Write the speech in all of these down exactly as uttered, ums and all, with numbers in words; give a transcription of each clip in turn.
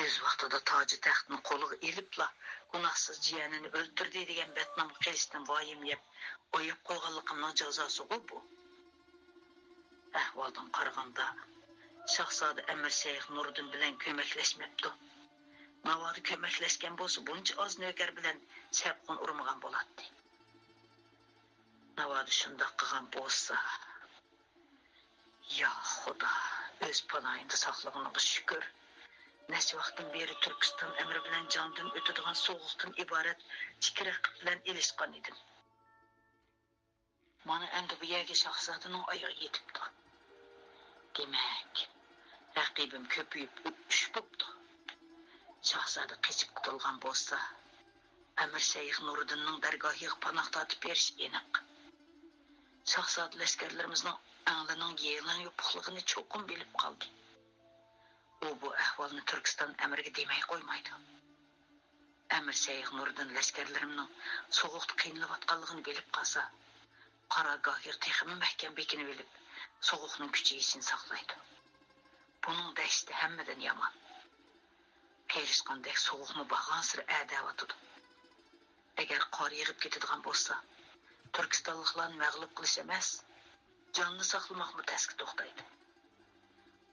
ئۆز ۋاقتىدا تاجى تەختنى قولىغا ئېلىپلا، گۇناھسىز جىيەنىنى ئۆلتۈردى دېگەن بەتنامغا قېلىشتىن ۋايىم يەپ ئاياپ قويغانلىقىمنىڭ جازاسىغۇ بۇ. ئەھۋالدىن قارىغاندا، شاھزادە ئەمىر شەيخ نۇرىدىن بىلەن كۆمەكلەشمەپتۇ. ناۋادا كۆمەكلەشكەن بولسا، بۇنچە ئاز نۆكەر بىلەن شەپقۇن ئۇرمىغان بولاتتى. ناۋادا شۇنداق قىلغان بولسا. يا خۇدا، ئۆز پاناھىڭدا ساقلىغىنىڭغا شۈكۈر. نەچچە ۋاقىتتىن بېرى تۈركىستان ئەمرى بىلەن جاندىن ئۆتىدىغان سوغۇقتىن ئىبارەت ئىككى رەقىب بىلەن ئېلىشقان ئىدىم. مانا ئەمدى بۇ يەرگە شاھزادىنىڭ ئايىغى يېتىپتۇ. دېمەك، رەقىبىم كۆپىيىپ ئۈچ بوپتۇ. شاھزادە قېچىپ قۇتۇلغان بولسا، ئەمىر شەيخ نۇرىدىننىڭ دەرگاھىغا پاناھ تارتىپ بېرىشى ئېنىق. شاھزادە لەشكەرلىرىمىزنىڭ ئەڭلىنىڭ يېڭى يوپۇقلۇقىنى چوقۇم بىلىپ قالدى. ئۇ بۇ ئەھۋالنى تۈركىستان ئەمىرىگە دېمەي قويمايدۇ. ئەمىر شەيخ نۇرىدىن لەشكەرلىرىمنىڭ سوغۇقتا قىينىلىۋاتقانلىقىنى بىلىپ قالسا، قارارگاھىغا تېخىمۇ مەھكەم بېكىنىۋېلىپ، سوغۇقنىڭ كۈچىيىشىنى ساقلايدۇ. بۇنىڭ دەھشىتى ھەممىدىن يامان. قېرىشقاندەك سوغۇقمۇ بارغانسېرى ئەدەۋاتىدۇ. ئەگەر قار يېغىپ كېتىدىغان بولسا، تۈركىستانلىقلارنى مەغلۇپ قىلىش ئەمەس، جاننى ساقلىماقمۇ تەسكە توختايدۇ.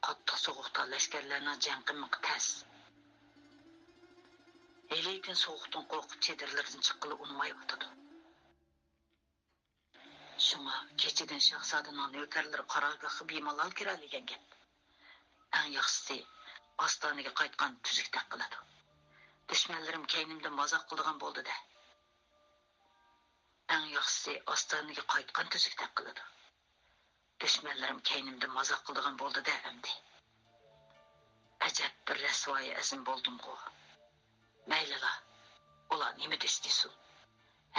قاتتىق سوغۇقتا لەشكەرلەرنىڭ جەڭ قىلمىقى تەس. ھېلىكىن سوغۇقتىن قورقۇپ، چېدىرلىرىدىن چىققىلى ئۇنىمايۋاتىدۇ. شۇڭا كېچىدىن شاھزادىنىڭ نۆكەرلىرى قارارگاھقا بىمالال كىرەلىگەن گەپ. ئەڭ ياخشىسى، ئاستانىگە قايتقان تۈزۈكتەك قىلىدۇ. دۈشمەنلىرىم كەينىمدە مازاق قىلىدىغان بولدى-دە. ئەڭ ياخشىسى، ئاستانىگە قايتقان تۈزۈكتەك قىلىدۇ. دۈشمەنلىرىم كەينىمدە مازاق قىلىدىغان بولدى-دە ئەمدى. ئەجەب بىر رەسۋايى ئەزىم بولدۇمغۇ. مەيلىلا، ئۇلار نېمە دېسە دېسۇن.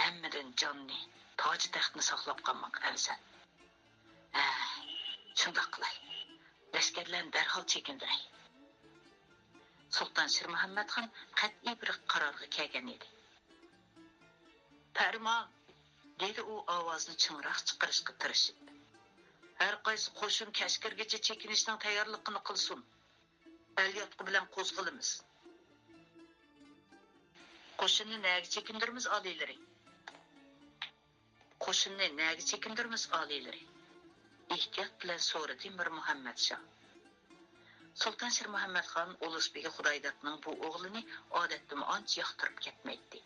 ھەممىدىن جاننى، تاجى تەختنى ساقلاپ قالماق ئەۋزەل. ھە، شۇنداق قىلاي. لەشكەرلەرنى دەرھال چېكىندۈرەي. سۇلتان شىرمۇھەممەتخان قەتئىي بىر قارارغا كەلگەن ئىدى. پەرمان! دېدى ئۇ ئاۋازىنى چىڭراق چىقىرىشقا تىرىشىپ. ھەر قايسى قوشۇن كەچ كىرگىچە چېكىنىشنىڭ تەييارلىقىنى قىلسۇن. ئەل ياتقۇ بىلەن قوزغىلىمىز. قوشۇننى نەگە چېكىندۈرىمىز، ئالىيلىرى؟ قوشۇننى نەگە چېكىندۈرىمىز، ئالىيلىرى؟ ئېھتىيات بىلەن سورىدى مىرمۇھەممەت شاھ. سۇلتان شىرمۇھەممەت خان ئۇلۇس بېگى خۇدايدادنىڭ بۇ ئوغلىنى ئادەتتىمۇ ئانچە ياقتۇرۇپ كەتمەيتتى.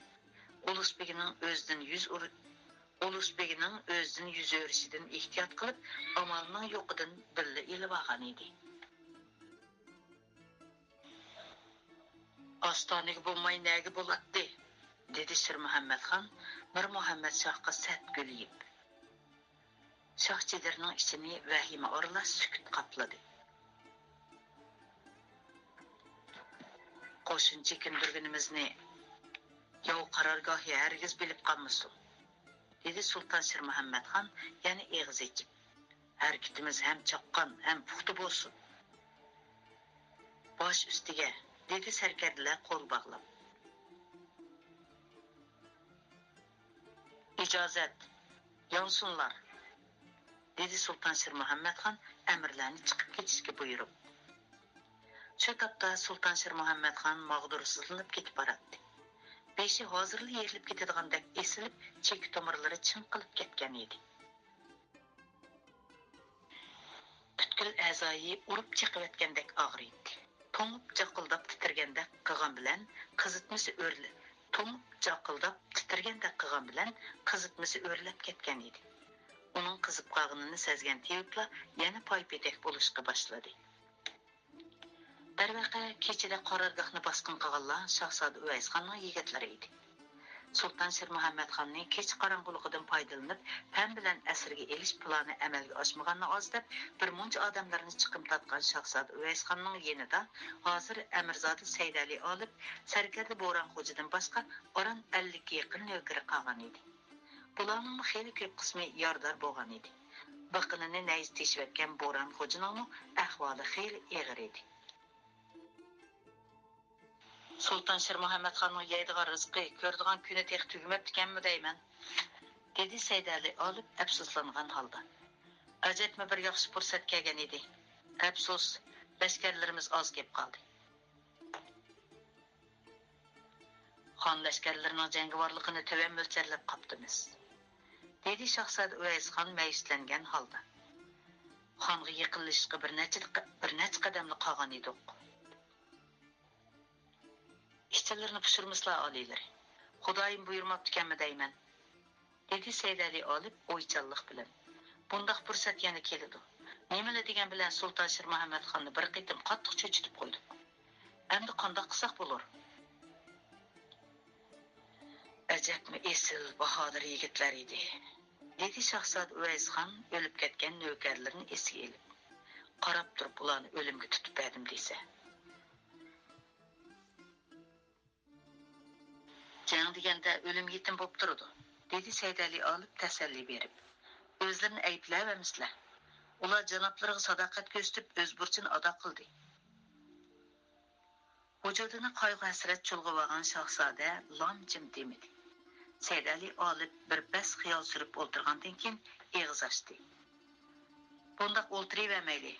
ئۇلۇس بېگىنىڭ ئۆزىدىن يۈز ئۇر-، ئۇلۇس بېگىنىڭ ئۆزىدىن يۈز ئۆرۈشىدىن ئېھتىيات قىلىپ، ئامالنىڭ يوقىدىن بىللە ئېلىۋالغان ئىدى. ئاستانىگە بولماي نەگە بولاتتى؟ دېدى شىرمۇھەممەت خان مىرمۇھەممەت شاھقا سەت گۈلىيىپ. شاھ چېدىرنىڭ ئىچىنى ۋەھىمە ئارىلاش سۈكۈت قاپلىدى. قوشۇن چېكىندۈرگىنىمىزنى ياۋ قارارگاھى ھەرگىز بىلىپ قالمىسۇن، دېدى سۇلتان شىرمۇھەممەت خان يەنە ئېغىز ئېچىپ. ھەرىكىتىمىز ھەم چاققان، ھەم پۇختا بولسۇن. باش ئۈستىگە، دېدى سەركەردىلەر قول باغلاپ. ئىجازەت، يانسۇنلار، دېدى سۇلتان شىرمۇھەممەت خان ئەمىرلەرنى چىقىپ كېتىشكە بۇيرۇپ. شۇ تاپتا سۇلتان شىرمۇھەممەت خان ماغدۇرسىزلىنىپ كېتىپ باراتتى. بېشى ھازىرلا يېرىلىپ كېتىدىغاندەك ئېسىلىپ، چېكە تومۇرلىرى چىڭقىلىپ كەتكەن ئىدى. پۈتكۈل ئەزايى ئۇرۇپ چېقىۋەتكەندەك ئاغرىيتتى. تومۇپ جاقىلداپ تىتىرىگەندەك قىلغان بىلەن قىزىتمىسى ئۆرلە-، تومۇپ جاقىلداپ تىتىرىگەندەك قىلغان بىلەن قىزىتمىسى ئۆرلەپ كەتكەن ئىدى. ئۇنىڭ قىزىپ قالغىنىنى سەزگەن تېۋىپلا يەنە پايپېتەك بولۇشقا باشلىدى. دەرۋەقە، كېچىدە قارارگاھنى باسقۇن قىلغانلار شاھزادە ئۇۋەيسخاننىڭ يىگىتلىرى ئىدى. سۇلتان شىرمۇھەممەتخاننى كېچە قاراڭغۇلۇقىدىن پايدىلىنىپ، پەم بىلەن ئەسىرگە ئېلىش پىلانى ئەمەلگە ئاشمىغاننى ئاز دەپ، بىر مۇنچە ئادەملەرنى چىقىم تارتقان شاھزادە ئۇۋەيسخاننىڭ يېنىدا ھازىر ئەمىرزادە سەيدەلى ئالىپ، سەركەردە بوران خوجىدىن باشقا ئاران ئەللىككە يېقىن نۆكىرى قالغان ئىدى. بۇلارنىڭمۇ خېلى كۆپ قىسمى يارىدار بولغان ئىدى. بېقىنىنى نەيزە تېشىۋەتكەن بوران خوجىنىڭمۇ ئەھۋالى خېلى ئېغىر ئىدى. سۇلتان شىرمۇھەممەتخاننىڭ يەيدىغان رىزقى، كۆرىدىغان كۈنى تېخى تۈگىمەپتىكەنمۇ دەيمەن، دېدى سەيدەلى ئالىپ ئەپسۇسلانغان ھالدا. ئەجەبمۇ بىر ياخشى پۇرسەت كەلگەن ئىدى. ئەپسۇس، لەشكەرلىرىمىز ئاز كېلىپ قالدى. خان لەشكەرلىرىنىڭ جەڭگىۋارلىقىنى تۆۋەن مۆلچەرلەپ قاپتىمىز، دېدى شاھزادە ئۇۋەيسخان مەيۈسلەنگەن ھالدا. خانغا يېقىنلىشىشقا بىر نەچچە، بىر نەچچە قەدەملا قالغان ئىدۇق. ئىچىلىرىنى پۇشۇرمىسىلا، ئالىيلىرى. خۇدايىم بۇيرۇماپتىكەنمۇ دەيمەن، دېدى سەيدەلى ئالىپ ئويچانلىق بىلەن. بۇنداق پۇرسەت يەنە كېلىدۇ. نېمىلا دېگەن بىلەن سۇلتان شىرمۇھەممەتخاننى بىر قېتىم قاتتىق چۆچۈتۈپ قويدۇق. ئەمدى قانداق قىلساق بولۇر؟ ئەجەبمۇ ئېسىل، باھادىر يىگىتلەر ئىدى، دېدى شاھزادە ئۇۋەيسخان ئۆلۈپ كەتكەن نۆكەرلىرىنى ئېسىگە ئېلىپ. قاراپ تۇرۇپ ئۇلارنى ئۆلۈمگە تۇتۇپ بەردىم دېسە. جەڭ دېگەندە ئۆلۈم يېتىم بوپ تۇرىدۇ، دېدى سەيدەلى ئالىپ تەسەللى بېرىپ. ئۆزلىرىنى ئەيىبلەۋەرمىسىلە. ئۇلار جانابلىرىغا ساداقەت كۆرسىتىپ، ئۆز بۇرچىنى ئادا قىلدى. ۋۇجۇدىنى قايغۇ-ھەسرەت چۇلغىۋالغان شاھزادە لام-جىم دېمىدى. سەيدەلى ئالىپ بىر پەس خىيال سۈرۈپ ئولتۇرغاندىن كېيىن ئېغىز ئاچتى. بۇنداق ئولتۇرۇۋەرمەيلى.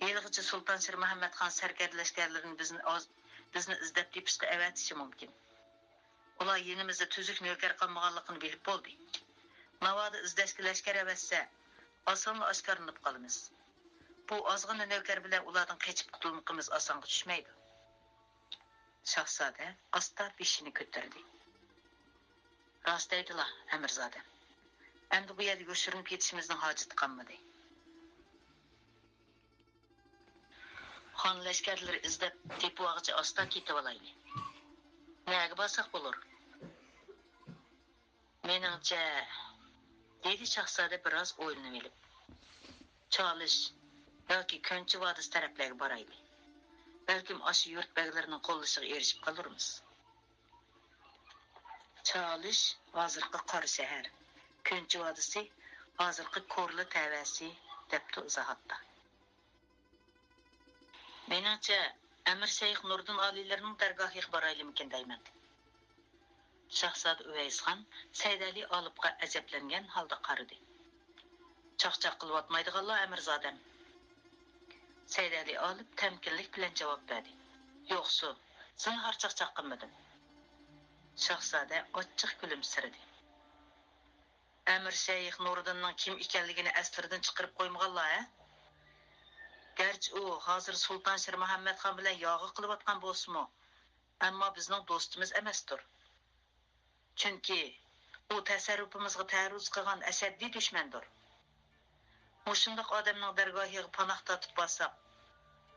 ھېلىغىچە سۇلتان شىرمۇھەممەتخان سەركەردە لەشكەرلىرىنى بىزنى ئاز-، بىزنى ئىزدەپ تېپىشقا ئەۋەتىشى مۇمكىن. ئۇلار يېنىمىزدا تۈزۈك نۆكەر قالمىغانلىقىنى بىلىپ بولدى. ناۋادا ئىزدەشكە لەشكەر ئەۋەتسە، ئاسانلا ئاشكارىلىنىپ قالىمىز. بۇ ئازغىنە نۆكەر بىلەن ئۇلاردىن قېچىپ قۇتۇلمىقىمىز ئاسانغا چۈشمەيدۇ. شاھزادە ئاستا بېشىنى كۆتۈردى. راست دەيدىلا، ئەمىرزادەم. ئەمدى بۇ يەردە يوشۇرۇنۇپ كېتىشىمىزنىڭ ھاجىتى قالمىدى. خان لەشكەرلىرى ئىزدەپ تېپىۋالغۇچە ئاستا كېتىۋالايلى. نەگە بارساق بولۇر؟ مېنىڭچە، دېدى شاھزادە بىراز ئويلىنىۋېلىپ. چالىش ياكى كۆنچى ۋادىسى تەرەپلەرگە بارايلى. بەلكىم ئاشۇ يۇرت بەگلىرىنىڭ قوللىشىغا ئېرىشىپ قالۇرمىز. چالىش ھازىرقى قاراشەھەر، كۆنچى ۋادىسى ھازىرقى كورلا تەۋەسى، دەپتۇ ئىزاھاتتا. مېنىڭچە، ئەمىر شەيخ نۇردىن ئالىيلىرىنىڭ دەرگاھىغا بارايلىمىكىن دەيمەن. شاھزادە ئۇۋەيسخان سەيدەلى ئالىپقا ئەجەبلەنگەن ھالدا قارىدى. چاقچاق قىلىۋاتمايدىغانلا، ئەمىرزادەم. سەيدەلى ئالىپ تەمكىنلىك بىلەن جاۋاب بەردى. يوقسۇ، زىنھار چاقچاق قىلمىدىم. شاھزادە ئاچچىق كۈلۈمسىرىدى. ئەمىر شەيخ نۇرىدىننىڭ كىم ئىكەنلىكىنى ئەسلىرىدىن چىقىرىپ قويمىغانلا، ھە؟ گەرچە ئۇ ھازىر سۇلتان شىرمۇھەممەتخان بىلەن ياغا قىلىۋاتقان بولسىمۇ، ئەمما بىزنىڭ دوستىمىز ئەمەستۇر. چۈنكى ئۇ تەسەررۇپىمىزغا تەرۇز قىلغان ئەشەددىي دۈشمەندۇر. مۇشۇنداق ئادەمنىڭ دەرگاھىغا پاناھ تارتىپ بارساق،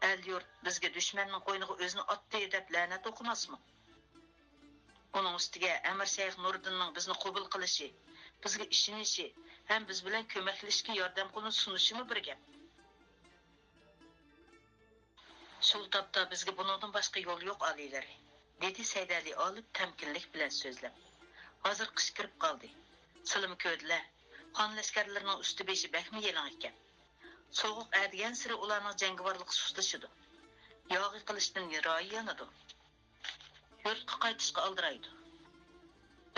ئەل-يۇرت بىزگە دۈشمەننىڭ قوينىغا ئۆزىنى ئاتتى دەپ لەنەت ئوقۇماسمۇ؟ ئۇنىڭ ئۈستىگە ئەمىر شەيخ نۇرىدىننىڭ بىزنى قوبۇل قىلىشى، بىزگە ئىشىنىشى ھەم بىز بىلەن كۆمەكلىشىشكە ياردەم قولىنى سۇنۇشىمۇ بىر گەپ. شۇ تاپتا بىزگە بۇنىڭدىن باشقا يول يوق، ئالىيلىرى، دېدى سەيدەلى ئالىپ تەمكىنلىك بىلەن سۆزلەپ. ھازىر قىش كىرىپ قالدى. سىلىمۇ كۆردىلە، خان لەشكەرلىرىنىڭ ئۈستى بېشى بەكمۇ يېلىڭ ئىكەن. سوغۇق ئەدىگەنسېرى ئۇلارنىڭ جەڭگىۋارلىقى سۇسلىشىدۇ. ياغى قىلىشتىن رايى يانىدۇ. يۇرتقا قايتىشقا ئالدىرايدۇ.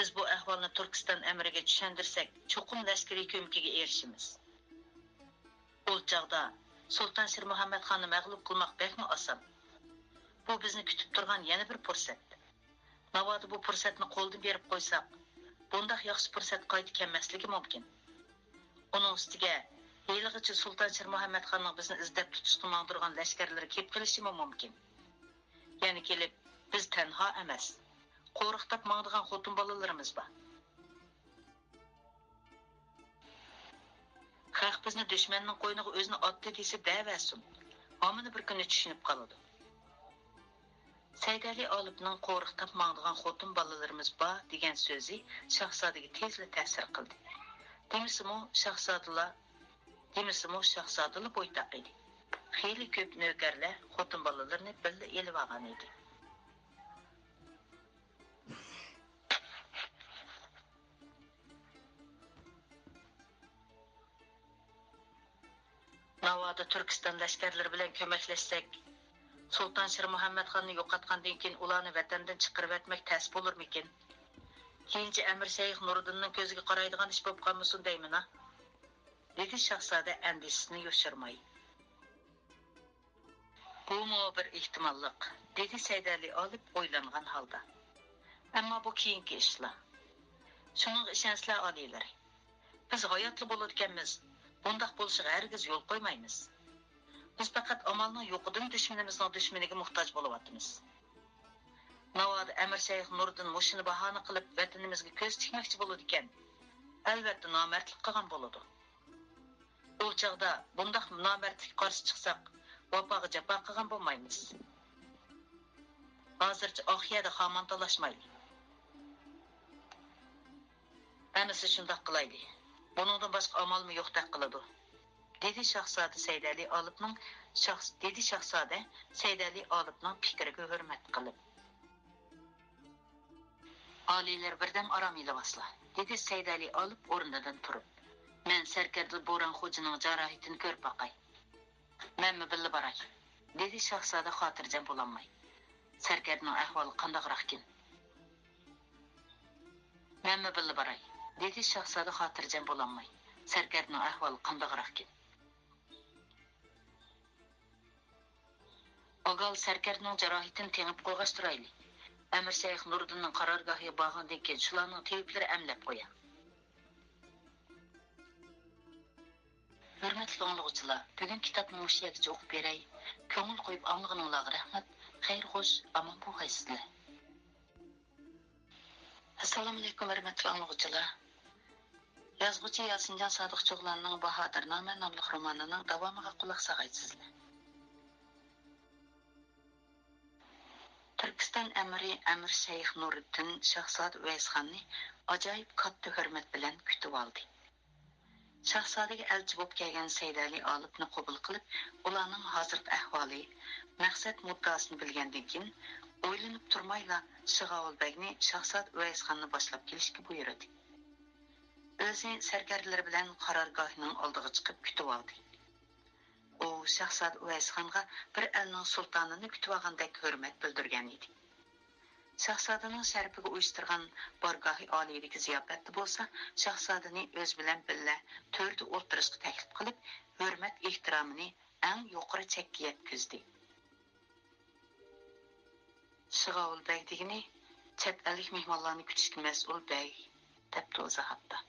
بىز بۇ ئەھۋالنى تۈركىستان ئەمىرىگە چۈشەندۈرسەك، چوقۇم لەشكىرىي كۆمىكىگە ئېرىشىمىز. ئۇ چاغدا سۇلتان شىرمۇھەممەتخاننى مەغلۇپ قىلماق بەكمۇ ئاسان. بۇ بىزنى كۈتۈپ تۇرغان يەنە بىر پۇرسەت. ناۋادا بۇ پۇرسەتنى قولدىن بېرىپ قويساق، بۇنداق ياخشى پۇرسەت قايتا كەلمەسلىكى مۇمكىن. ئۇنىڭ ئۈستىگە، ھېلىغىچە سۇلتان شىرمۇھەممەتخاننىڭ بىزنى ئىزدەپ تۇتۇشقا ماڭدۇرغان لەشكەرلىرى كېلىپ قېلىشىمۇ مۇمكىن. يەنە كېلىپ، بىز تەنھا ئەمەس، قورۇقتاپ ماڭىدىغان خوتۇن بالىلىرىمىز بار. خەق بىزنى دۈشمەننىڭ قوينىغا ئۆزىنى ئاتتى دېسە دەۋەرسۇن، ھامىنى بىر كۈنى چۈشىنىپ قالىدۇ. سەيدەلى ئالىپنىڭ قورۇقتاپ ماڭىدىغان خوتۇن بالىلىرىمىز بار دېگەن سۆزى شاھزادىگە تېزلا تەسىر قىلدى. دېمىسىمۇ شاھزادىلار، دېمىسىمۇ شاھزادىلا بويتاق ئىدى. خېلى كۆپ نۆكەرلەر خوتۇن بالىلىرىنى بىللە ئېلىۋالغان ئىدى. ناۋادا تۈركىستان لەشكەرلىرى بىلەن كۆمەكلەشسەك، سۇلتان شىرمۇھەممەتخاننى يوقاتقاندىن كېيىن ئۇلارنى ۋەتەندىن چىقىرىۋەتمەك تەس بولۇرمىكىن؟ كېيىنچە ئەمىر شەيخ نۇرىدىننىڭ كۆزىگە قارايدىغان ئىش بولۇپ قالمىسۇن دەيمەن ھا، دېدى شاھزادە ئەندىشىسىنى يوشۇرماي. بۇمۇ بىر ئېھتىماللىق، دېدى سەيدەلى ئالىپ ئويلانغان ھالدا. ئەمما بۇ كېيىنكى ئىشلار. شۇنىڭغا ئىشەنسىلەر، ئالىيلىرى. بىز ھاياتلا بولىدىكەنمىز، بۇنداق بولۇشىغا ھەرگىز يول قويمايمىز. بىز پەقەت ئامالنىڭ يوقىدىن دۈشمىنىمىزنىڭ دۈشمىنىگە موھتاج بولۇۋاتىمىز. ناۋادا ئەمىر شەيخ نۇردىن مۇشۇنى باھانە قىلىپ ۋەتىنىمىزگە كۆز تىكمەكچى بولىدىكەن، ئەلۋەتتە نامەردلىك قىلغان بولىدۇ. ئۇ چاغدا بۇنداق نامەردلىككە قارشى چىقساق، ۋاپاغا جاپا قىلغان بولمايمىز. ھازىرچە ئاق يەردە خامان تالاشمايلى. ئەمىسە شۇنداق قىلايلى. بۇنىڭدىن باشقا ئامالمۇ يوقتەك قىلىدۇ، دېدى شاھزادە سەيدەلى ئالىپنىڭ شاھز-، دېدى شاھزادە سەيدەلى ئالىپنىڭ پىكرىگە ھۆرمەت قىلىپ. ئالىيلەر بىردەم ئارام ئېلىۋالسىلا، دېدى سەيدەلى ئالىپ ئورنىدىن تۇرۇپ. مەن سەركەردە بوران خوجىنىڭ جاراھىتىنى كۆرۈپ باقاي. مەنمۇ بىللە باراي، دېدى شاھزادە خاتىرجەم بولالماي. سەركەردىنىڭ ئەھۋالى قانداقراقكىن؟ مەنمۇ بىللە باراي، دېدى شاھزادە خاتىرجەم بولالماي. سەركەردىنىڭ ئەھۋالى قانداقراقكىن؟ ئاگال سەركەردىنىڭ جاراھىتىنى تېڭىپ قويغاچ تۇرايلى. ئەمىر شەيخ نۇردىننىڭ قارارگاھىغا بارغاندىن كېيىن شۇلارنىڭ تېۋىپلىرى ئەملەپ قويا. ھۆرمەتلىك ئاڭلىغۇچىلار، بۈگۈن كىتابنى مۇشۇ يەرگىچە ئوقۇپ بېرەي. كۆڭۈل قويۇپ ئاڭلىغىنىڭلارغا رەھمەت. خەير خوش، ئامان بولغايسىزلەر. ئەسسالامۇئەلەيكۇم، ھۆرمەتلىك ئاڭلىغۇچىلار. يازغۇچى ياسىنجان سادىق چوغلاننىڭ باھادىرنامە ناملىق رومانىنىڭ داۋامىغا قۇلاق ساغايسىزلەر. تۈركىستان ئەمىرى ئەمىر شەيخ نۇرىدىن شاھزادە ئۇۋەيسخاننى ئاجايىپ كاتتا ھۆرمەت بىلەن كۈتۈۋالدى. شاھزادىگە ئەلچى بولۇپ كەلگەن سەيدەلى ئالىپنى قوبۇل قىلىپ، ئۇلارنىڭ ھازىرقى ئەھۋالى، مەقسەت مۇددىئاسىنى بىلگەندىن كېيىن، ئويلىنىپ تۇرمايلا شىغاۋۇل بەگنى شاھزادە ئۇۋەيسخاننى باشلاپ كېلىشكە بۇيرۇدى. ئۆزى سەركەردىلىرى بىلەن قارارگاھنىڭ ئالدىغا چىقىپ كۈتۈۋالدى. ئۇ شاھزادە ئۇۋەيسخانغا بىر ئەلنىڭ سۇلتانىنى كۈتۈۋالغاندەك ھۆرمەت بىلدۈرگەن ئىدى. شاھزادىنىڭ شەرىپىگە ئۇيۇشتۇرغان بارگاھى ئالىيىدىكى زىياپەتتە بولسا، شاھزادىنى ئۆزى بىلەن بىللە تۆردە ئولتۇرۇشقا تەكلىپ قىلىپ، ھۆرمەت ئېھتىرامىنى ئەڭ يۇقىرى چەككە يەتكۈزدى. شىغاۋۇل بەگ دېگىنى چەت ئەللىك مېھمانلارنى كۈتۈشكە مەسئۇل بەگ، دەپتۇ ئىزاھاتتا.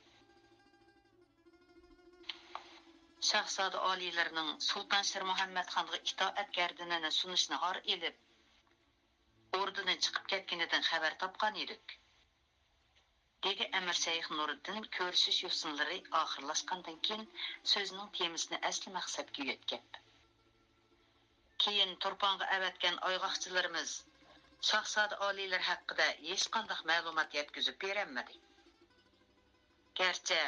شاھزادە ئالىيلىرىنىڭ سۇلتان شىرمۇھەممەت خانغا ئىتائەت گەردىنىنى سۇنۇشنى ھار ئېلىپ، ئوردىدىن چىقىپ كەتكىنىدىن خەۋەر تاپقان ئىدۇق، دېدى ئەمىر شەيخ نۇرىدىن كۆرۈشۈش يوسۇنلىرى ئاخىرلاشقاندىن كېيىن سۆزىنىڭ تېمىسىنى ئەسلى مەقسەتكە يۆتكەپ. كېيىن تۇرپانغا ئەۋەتكەن ئايغاقچىلىرىمىز شاھزادە ئالىيلىرى ھەققىدە ھېچقانداق مەلۇمات يەتكۈزۈپ بېرەلمىدى. گەرچە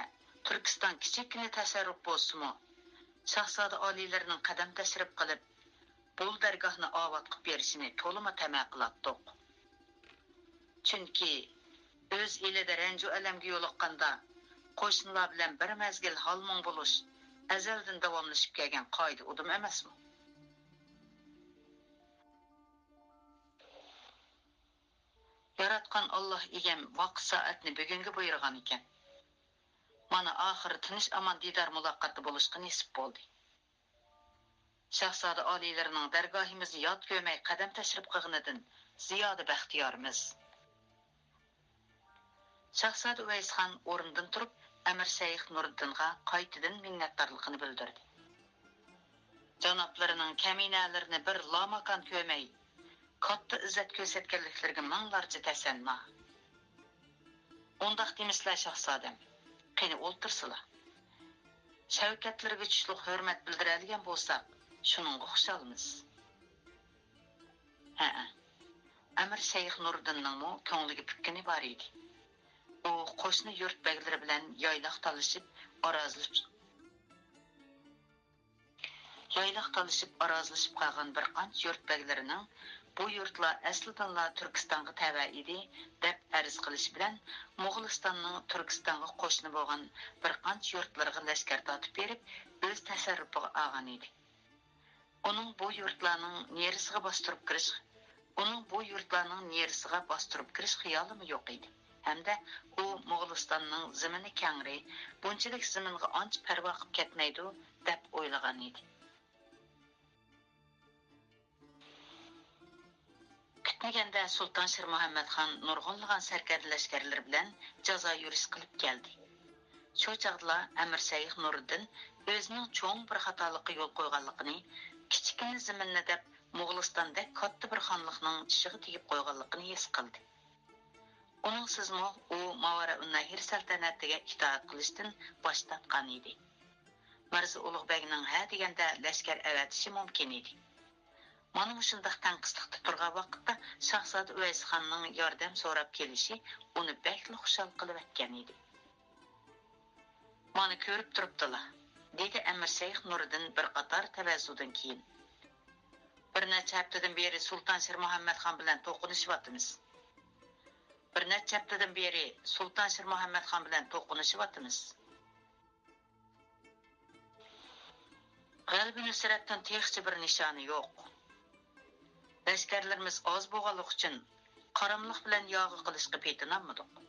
تۈركىستان كىچىككىنە تەشەررۇپ بولسىمۇ، شاھزادە ئالىيلىرىنىڭ قەدەم تەشرىپ قىلىپ، بۇ دەرگاھنى ئاۋات قىلىپ بېرىشىنى تولىمۇ تەمە قىلاتتۇق. چۈنكى ئۆز ئېلىدە رەنجۇ ئەلەمگە يولۇققاندا، قوشنىلار بىلەن بىر مەزگىل ھال-مۇڭ بولۇش ئەزەلدىن داۋاملىشىپ كەلگەن قائىدە-ئۇدۇم ئەمەسمۇ؟ ياراتقان ئاللاھ ئىگەم ۋاقىت-سائەتنى بۈگۈنگە بۇيرۇغان ئىكەن. مانا، ئاخىرى تىنچ-ئامان دىدار-مۇلاقاتتا بولۇشقا نېسىپ بولدى. شاھزادە ئالىيلىرىنىڭ دەرگاھىمىزنى يات كۆرمەي قەدەم تەشرىپ قىلغىنىدىن زىيادە بەختىيارمىز. شاھزادە ئۇۋەيسخان ئورنىدىن تۇرۇپ، ئەمىر شەيخ نۇرىدىنغا قايتىدىن مىننەتدارلىقىنى بىلدۈردى. جانابلىرىنىڭ كەمىنەلىرىنى بىر لاماكان كۆرمەي، كاتتا ئىززەت كۆرسەتكەنلىكلىرىگە مىڭلارچە تەسەننا. ئۇنداق دېمىسىلە، شاھزادەم. قېنى، ئولتۇرسىلا. شەۋكەتلىرىگە تۇشلۇق ھۆرمەت بىلدۈرەلىگەن بولساق، شۇنىڭغا خۇشالمىز. ھەئە، ئەمىر شەيخ نۇرىدىننىڭمۇ كۆڭلىگە پۈككىنى بار ئىدى. ئۇ قوشنا يۇرت بەگلىرى بىلەن يايلاق تالىشىپ، ئارازلىشىپ، يايلاق تالىشىپ، ئارازلىشىپ قالغان بىر قانچە يۇرت بەگلىرىنىڭ بۇ يۇرتلار ئەسلىدىنلا تۈركىستانغا تەۋە ئىدى، دەپ ئەرز قىلىشى بىلەن، موغۇلىستاننىڭ تۈركىستانغا قوشنا بولغان بىر قانچە يۇرتلىرىغا لەشكەر تارتىپ بېرىپ، ئۆز تەسەررۇپىغا ئالغان ئىدى. ئۇنىڭ بۇ يۇرتلارنىڭ نېرىسىغا باستۇرۇپ كىرىش، ئۇنىڭ بۇ يۇرتلارنىڭ نېرىسىغا باستۇرۇپ كىرىش خىيالىمۇ يوق ئىدى. ھەمدە ئۇ موغۇلىستاننىڭ زېمىنى كەڭرى، بۇنچىلىك زېمىنغا ئانچە پەرۋا قىلىپ كەتمەيدۇ، دەپ ئويلىغان ئىدى. دېگەندە سۇلتان شىرمۇھەممەتخان نۇرغۇنلىغان سەركەردە لەشكەرلىرى بىلەن جازا يۈرۈش قىلىپ كەلدى. شۇ چاغدىلا ئەمىر شەيخ نۇرىدىن ئۆزىنىڭ چوڭ بىر خاتالىققا يول قويغانلىقىنى، كىچىككىنە زېمىننى دەپ، موغۇلىستاندەك كاتتا بىر خانلىقنىڭ چىشىغا تېگىپ قويغانلىقىنى ھېس قىلدى. ئۇنىڭسىزمۇ ئۇ ماۋارائۇننەھر سەلتەنەتىگە ئىتائەت قىلىشتىن باش تارتقان ئىدى. مىرزا ئۇلۇغ بەگنىڭ ھە دېگەندە لەشكەر ئەۋەتىشى مۇمكىن ئىدى. مانا مۇشۇنداق تەڭقىسلىقتا تۇرغان ۋاقىتتا شاھزادە ئۇۋەيسخاننىڭ ياردەم سوراپ كېلىشى ئۇنى بەكلا خۇشال قىلىۋەتكەن ئىدى. مانا كۆرۈپ تۇرۇپتىلا، دېدى ئەمىر شەيخ نۇرىدىن بىر قاتار تەۋەززۇدىن كېيىن. بىر نەچچە ھەپتىدىن بېرى سۇلتان شىرمۇھەممەتخان بىلەن توقۇنۇشۇۋاتىمىز. بىر نەچچە ھەپتىدىن بېرى سۇلتان شىرمۇھەممەتخان بىلەن توقۇنۇشۇۋاتىمىز. غەلىبە نۇسرەتتىن تېخىچە بىر نىشانى يوق. لەشكەرلىرىمىز ئاز بولغانلىقى ئۈچۈن قاراملىق بىلەن ياغى قىلىشقا پېتىنالمىدۇق.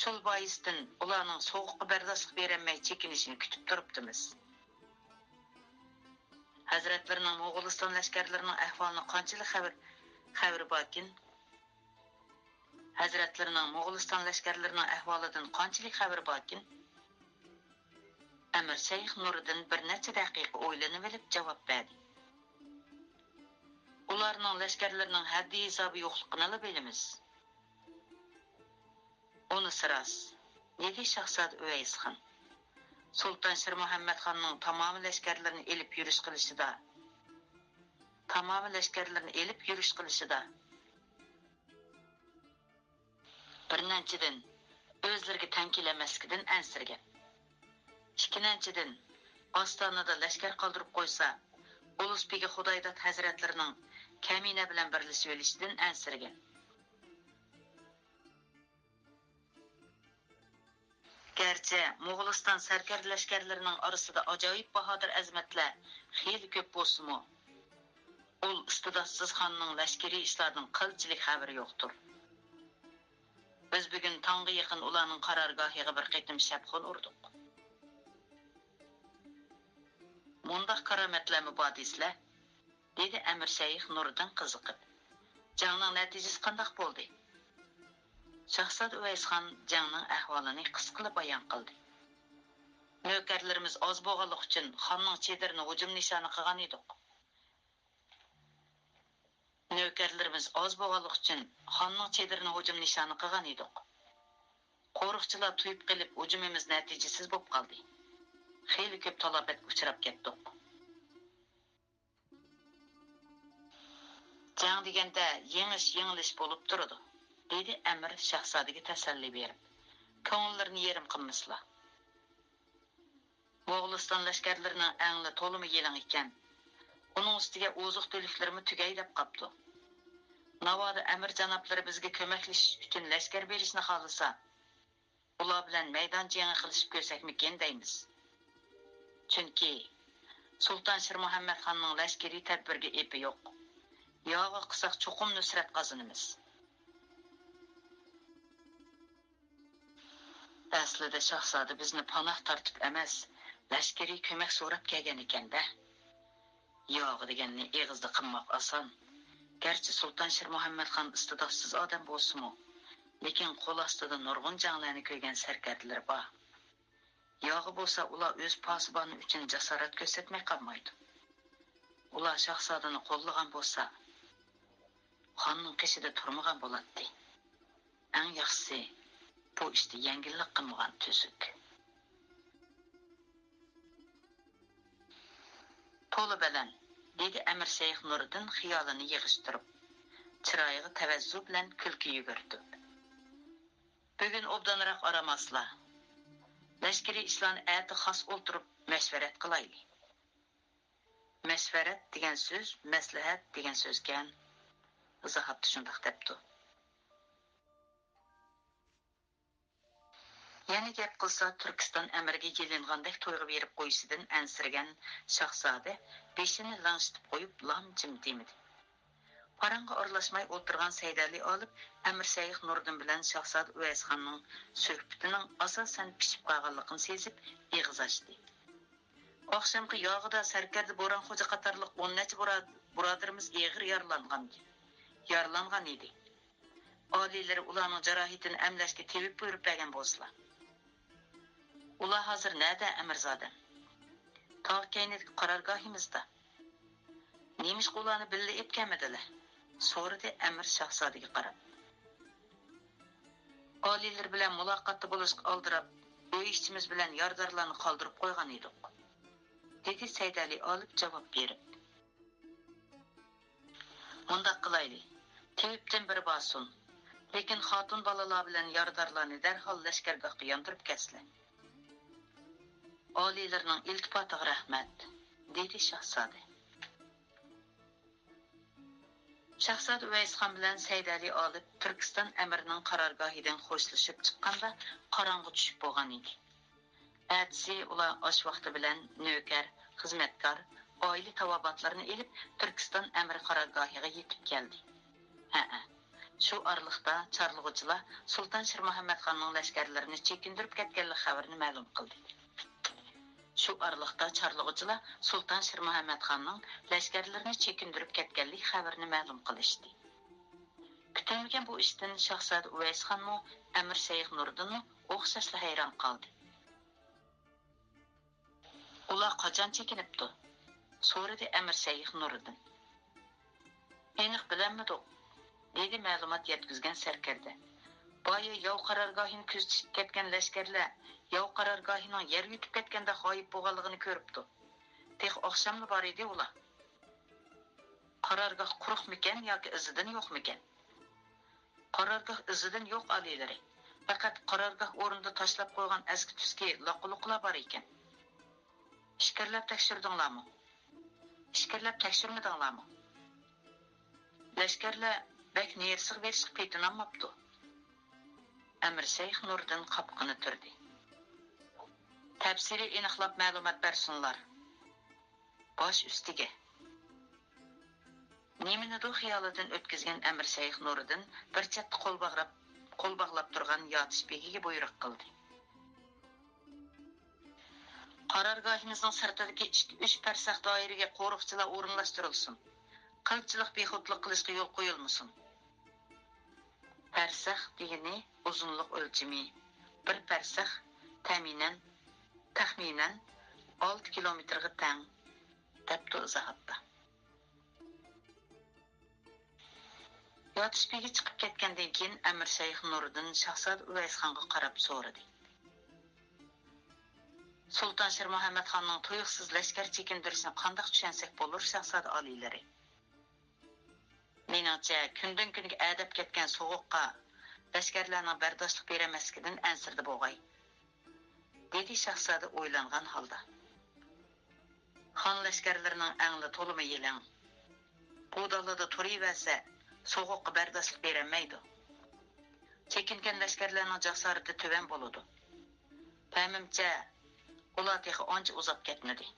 شۇ بايىستىن ئۇلارنىڭ سوغۇققا بەرداشلىق بېرەلمەي چېكىنىشىنى كۈتۈپ تۇرۇپتىمىز. ھەزرەتلىرىنىڭ موغۇلىستان لەشكەرلىرىنىڭ ئەھۋالىنى قانچىلىك خەۋىرى، خەۋىرى باركىن؟ ھەزرەتلىرىنىڭ موغۇلىستان لەشكەرلىرىنىڭ ئەھۋالىدىن قانچىلىك خەۋىرى باركىن؟ ئەمىر شەيخ نۇرىدىن بىر نەچچە دەقىقە ئويلىنىۋېلىپ جاۋاب بەردى. ئۇلارنىڭ لەشكەرلىرىنىڭ ھەددى ھېسابى يوقلۇقىنىلا بىلىمىز. ئۇنىسى راست، دېدى شاھزادە ئۇۋەيسخان. سۇلتان شىرمۇھەممەتخاننىڭ تامامى لەشكەرلىرىنى ئېلىپ يۈرۈش قىلىشىدا، تامامى لەشكەرلىرىنى ئېلىپ يۈرۈش قىلىشىدا، بىرىنچىدىن، ئۆزلىرىگە تەڭ كېلەلمەسلىكىدىن ئەنسىرىگەن. ئىككىنچىدىن، ئاستانىدا لەشكەر قالدۇرۇپ قويسا، ئۇلۇس بېگى خۇدايداد ھەزرەتلىرىنىڭ كەمىنە بىلەن بىرلىشىۋېلىشىدىن ئەنسىرىگەن. گەرچە موغۇلىستان سەركەردە لەشكەرلىرىنىڭ ئارىسىدا ئاجايىپ باھادىر ئەزىمەتلەر خېلى كۆپ بولسىمۇ، ئۇل ئىستىداتسىز خاننىڭ لەشكىرىي ئىشلاردىن قىلچىلىك خەۋىرى يوقتۇر. بىز بۈگۈن تاڭغا يېقىن ئۇلارنىڭ قارارگاھىغا بىر قېتىم شەپقۇل ئۇردۇق. مۇنداق كارامەتلەرمۇ بار دېسىلە؟ دېدى ئەمىر شەيخ نۇرىدىن قىزىقىپ. جەڭنىڭ نەتىجىسى قانداق بولدى؟ شاھزادە ئۇۋەيسخان جەڭنىڭ ئەھۋالىنى قىسقىلا بايان قىلدى. نۆكەرلىرىمىز ئاز بولغانلىقى ئۈچۈن خاننىڭ چېدىرىنى ھۇجۇم نىشانى قىلغان ئىدۇق. نۆكەرلىرىمىز ئاز بولغانلىقى ئۈچۈن خاننىڭ چېدىرىنى ھۇجۇم نىشانى قىلغان ئىدۇق. قورۇقچىلار تويۇپ قېلىپ ھۇجۇمىمىز نەتىجىسىز بولۇپ قالدى. خېلى كۆپ تالاپەتكە ئۇچراپ كەتتۇق. جەڭ دېگەندە يېڭىش، يېڭىلىش بولۇپ تۇرىدۇ، دېدى ئەمىر شاھزادىگە تەسەللى بېرىپ. كۆڭۈللىرىنى يېرىم قىلمىسىلا. موغۇلىستان لەشكەرلىرىنىڭ ئەڭلى تولىمۇ يېلىڭ ئىكەن. ئۇنىڭ ئۈستىگە ئوزۇق-تۈلۈكلىرىمۇ تۈگەي دەپ قاپتۇ. ناۋادا ئەمىر جانابلىرى بىزگە كۆمەكلىشىش ئۈچۈن لەشكەر بېرىشنى خالىسا، ئۇلار بىلەن مەيدان جېڭى قىلىشىپ كۆرسەكمىكىن دەيمىز. چۈنكى سۇلتان شىرمۇھەممەتخاننىڭ لەشكىرىي تەدبىرگە ئېپى يوق. ياغى قىلساق چوقۇم نۇسرەت قازىنىمىز. ئەسلىدە شاھزادە بىزنى پاناھ تارتىپ ئەمەس، لەشكىرىي كۆمەك سوراپ كەلگەن ئىكەن-دە. ياغى دېگەننى ئېغىزدا قىلماق ئاسان. گەرچە سۇلتان شىرمۇھەممەتخان ئىستىداتسىز ئادەم بولسىمۇ، لېكىن قول ئاستىدا نۇرغۇن جەڭلەرنى كۆرگەن سەركەردىلىرى بار. ياغى بولسا ئۇلار ئۆز پاسىبانى ئۈچۈن جاسارەت كۆرسەتمەي قالمايدۇ. ئۇلار شاھزادىنى قوللىغان بولسا، خاننىڭ قېشىدا تۇرمىغان بولاتتى. ئەڭ ياخشىسى، بۇ ئىشتا يەڭگىللىك قىلمىغان تۈزۈك. تولا بەلەن، دېدى ئەمىر شەيخ نۇرىدىن خىيالىنى يىغىشتۇرۇپ، چىرايىغا تەۋەززۇ بىلەن كۈلكە يۈگۈرتۈپ. بۈگۈن ئوبدانراق ئارام ئالسىلا. لەشكىرىي ئىشلارنى ئەتە خاس ئولتۇرۇپ مەشۋەرەت قىلايلى. مەشۋەرەت دېگەن سۆز مەسلىھەت دېگەن سۆزكەن. ئىزاھاتتا شۇنداق دەپتۇ. يەنە گەپ قىلسا، تۈركىستان ئەمىرىگە يېلىنغاندەك تۇيغۇ بېرىپ قويۇشىدىن ئەنسىرىگەن شاھزادە بېشىنى لىڭشىتىپ قويۇپ، لام جىم دېمىدى. پاراڭغا ئارىلاشماي ئولتۇرغان سەيدەلى ئالىپ ئەمىر شەيخ نۇردىن بىلەن شاھزادە ئۇۋەيسخاننىڭ سۆھبىتىنىڭ ئاساسەن پىشىپ قالغانلىقىنى سېزىپ، ئېغىز ئاچتى. ئاخشامقى ياغىدا سەركەردە بوران خوجا قاتارلىق ئون نەچچە بۇرا-، بۇرادىرىمىز ئېغىر يارىلانغانىدى. يارىلانغان ئىدى. ئالىيلىرى ئۇلارنىڭ جاراھىتىنى ئەملەشكە تېۋىپ بۇيرۇپ بەرگەن بولسىلا. ئۇلار ھازىر نەدە، ئەمىرزادەم؟ تاغ كەينىدىكى قارارگاھىمىزدا. نېمىشقا ئۇلارنى بىللە ئېلىپ كەلمىدىلە؟ سورىدى ئەمىر شاھزادىگە قاراپ. ئالىيلىرى بىلەن مۇلاقاتتا بولۇشقا ئالدىراپ، ئۆي ئىچىمىز بىلەن يارىدارلارنى قالدۇرۇپ قويغان ئىدۇق، دېدى سەيدەلى ئالىپ جاۋاب بېرىپ. مۇنداق قىلايلى، تېۋىپتىن بىرى بارسۇن، لېكىن خاتۇن بالىلار بىلەن يارىدارلارنى دەرھال لەشكەرگاھقا ياندۇرۇپ كەتسىلە. ئالىيلىرىنىڭ ئىلتىپاتىغا رەھمەت، دېدى شاھزادە. شاھزادە ئۇۋەيسخان بىلەن سەيدەلى ئالىپ تۈركىستان ئەمىرىنىڭ قارارگاھىدىن خوشلىشىپ چىققاندا، قاراڭغۇ چۈشۈپ بولغان ئىدى. ئەتىسى ئۇلار ئاش ۋاقتى بىلەن نۆكەر، خىزمەتكار، ئائىلە تاۋابىئاتلىرىنى ئېلىپ، تۈركىستان ئەمىرى قارارگاھىغا يېتىپ كەلدى. ھەئە، شۇ ئارىلىقتا چارلىغۇچىلار سۇلتان شىرمۇھەممەتخاننىڭ لەشكەرلىرىنى چېكىندۈرۈپ كەتكەنلىك خەۋىرىنى مەلۇم قىلدى. شۇ ئارىلىقتا چارلىغۇچىلار سۇلتان شىرمۇھەممەتخاننىڭ لەشكەرلىرىنى چېكىندۈرۈپ كەتكەنلىك خەۋىرىنى مەلۇم قىلىشتى. كۈتۈلمىگەن بۇ ئىشتىن شاھزادە ئۇۋەيسخانمۇ، ئەمىر شەيخ نۇرىدىنمۇ ئوخشاشلا ھەيران قالدى. ئۇلار قاچان چېكىنىپتۇ؟ سورىدى ئەمىر شەيخ نۇرىدىن. ئېنىق بىلەلمىدۇق، دېدى مەلۇمات يەتكۈزگەن سەركەردە. بايا ياۋ قارارگاھىنى كۆزىتىشكە كەتكەن لەشكەرلەر ياۋ قارارگاھىنىڭ يەر يۇتۇپ كەتكەندە غايىب بولغانلىقىنى كۆرۈپتۇ. تېخى ئاخشاملا بار ئىدى ئۇلار. قارارگاھ قۇرۇقمىكەن ياكى ئىزىدىن يوقمىكەن؟ قارارگاھ ئىزىدىن يوق ئالىيلىرى. پەقەت قارارگاھ ئورنىدا تاشلاپ قويغان ئەسكى-تۈسكى لاققۇلۇقلار بار ئىكەن. ئىچكىرىلەپ تەكشۈردۈڭلارمۇ؟ ئىچكىرىلەپ تەكشۈرمىدىڭلارمۇ؟ لەشكەرلەر بەك نېرىسىغا بېرىشقا پېتىنالماپتۇ. ئەمىر شەيخ نۇردىن قاپىقىنى تۈردى. تەپسىلىي ئېنىقلاپ مەلۇمات بەرسۇنلار. باش ئۈستىگە. نېمىنىدۇر خىيالىدىن ئۆتكۈزگەن ئەمىر شەيخ نۇرىدىن بىر چەتتە قول باغراپ، قول باغلاپ تۇرغان ياتىش بېگىگە بۇيرۇق قىلدى. قارارگاھىمىزنىڭ سىرتىدىكى ئىككى، ئۈچ پەرسەخ دائىرىگە قورۇقچىلار ئورۇنلاشتۇرۇلسۇن. قىلچىلىق بىخۇدلۇق قىلىشقا يول قويۇلمىسۇن. پەرسەخ دېگىنى ئۇزۇنلۇق ئۆلچىمى. بىر پەرسەخ تەمىنەن، تەخمىنەن ئالتە كىلومېتىرغا تەڭ، دەپتۇ ئىزاھاتتا. ياتىش بېگى چىقىپ كەتكەندىن كېيىن، ئەمىر شەيخ نۇرىدىن شاھزادە ئۇۋەيسخانغا قاراپ سورىدى. سۇلتان شىرمۇھەممەتخاننىڭ تۇيۇقسىز لەشكەر چېكىندۈرۈشىنى قانداق چۈشەنسەك بولۇر، شاھزادە ئالىيلىرى؟ مېنىڭچە، كۈندىن-كۈنگە ئەدەپ كەتكەن سوغۇققا لەشكەرلەرنىڭ بەرداشلىق بېرەلمەسلىكىدىن ئەنسىرىدى بوغاي، دېدى شاھزادە ئويلانغان ھالدا. خان لەشكەرلىرىنىڭ ئەڭلى تولىمۇ يېلىڭ. بۇ دالىدا تۇرۇۋەرسە، سوغۇققا بەرداشلىق بېرەلمەيدۇ. چېكىنگەن لەشكەرلەرنىڭ جاسارىتى تۆۋەن بولىدۇ. پەمىمچە، ئۇلار تېخى ئانچە ئۇزاپ كەتمىدى.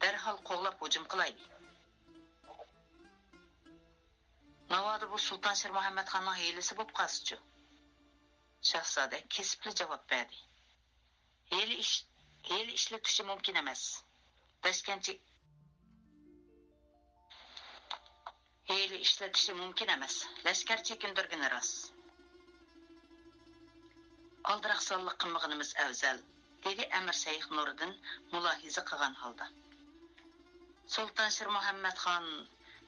دەرھال قوغلاپ ھۇجۇم قىلايلى. ناۋادا بۇ سۇلتان شىرمۇھەممەتخاننىڭ ھىيلىسى بولۇپ قالسىچۇ؟ شاھزادە كېسىپلا جاۋاب بەردى. ھىيلە ئىش-، ھىيلە ئىشلىتىشى مۇمكىن ئەمەس. لەشكەر چېك-، ھىيلە ئىشلىتىشى مۇمكىن ئەمەس. لەشكەر چېكىندۈرگىنى راست. ئالدىراقسانلىق قىلمىغىنىمىز ئەۋزەل، دېدى ئەمىر شەيخ نۇرىدىن مۇلاھىزە قىلغان ھالدا. سۇلتان شىرمۇھەممەتخان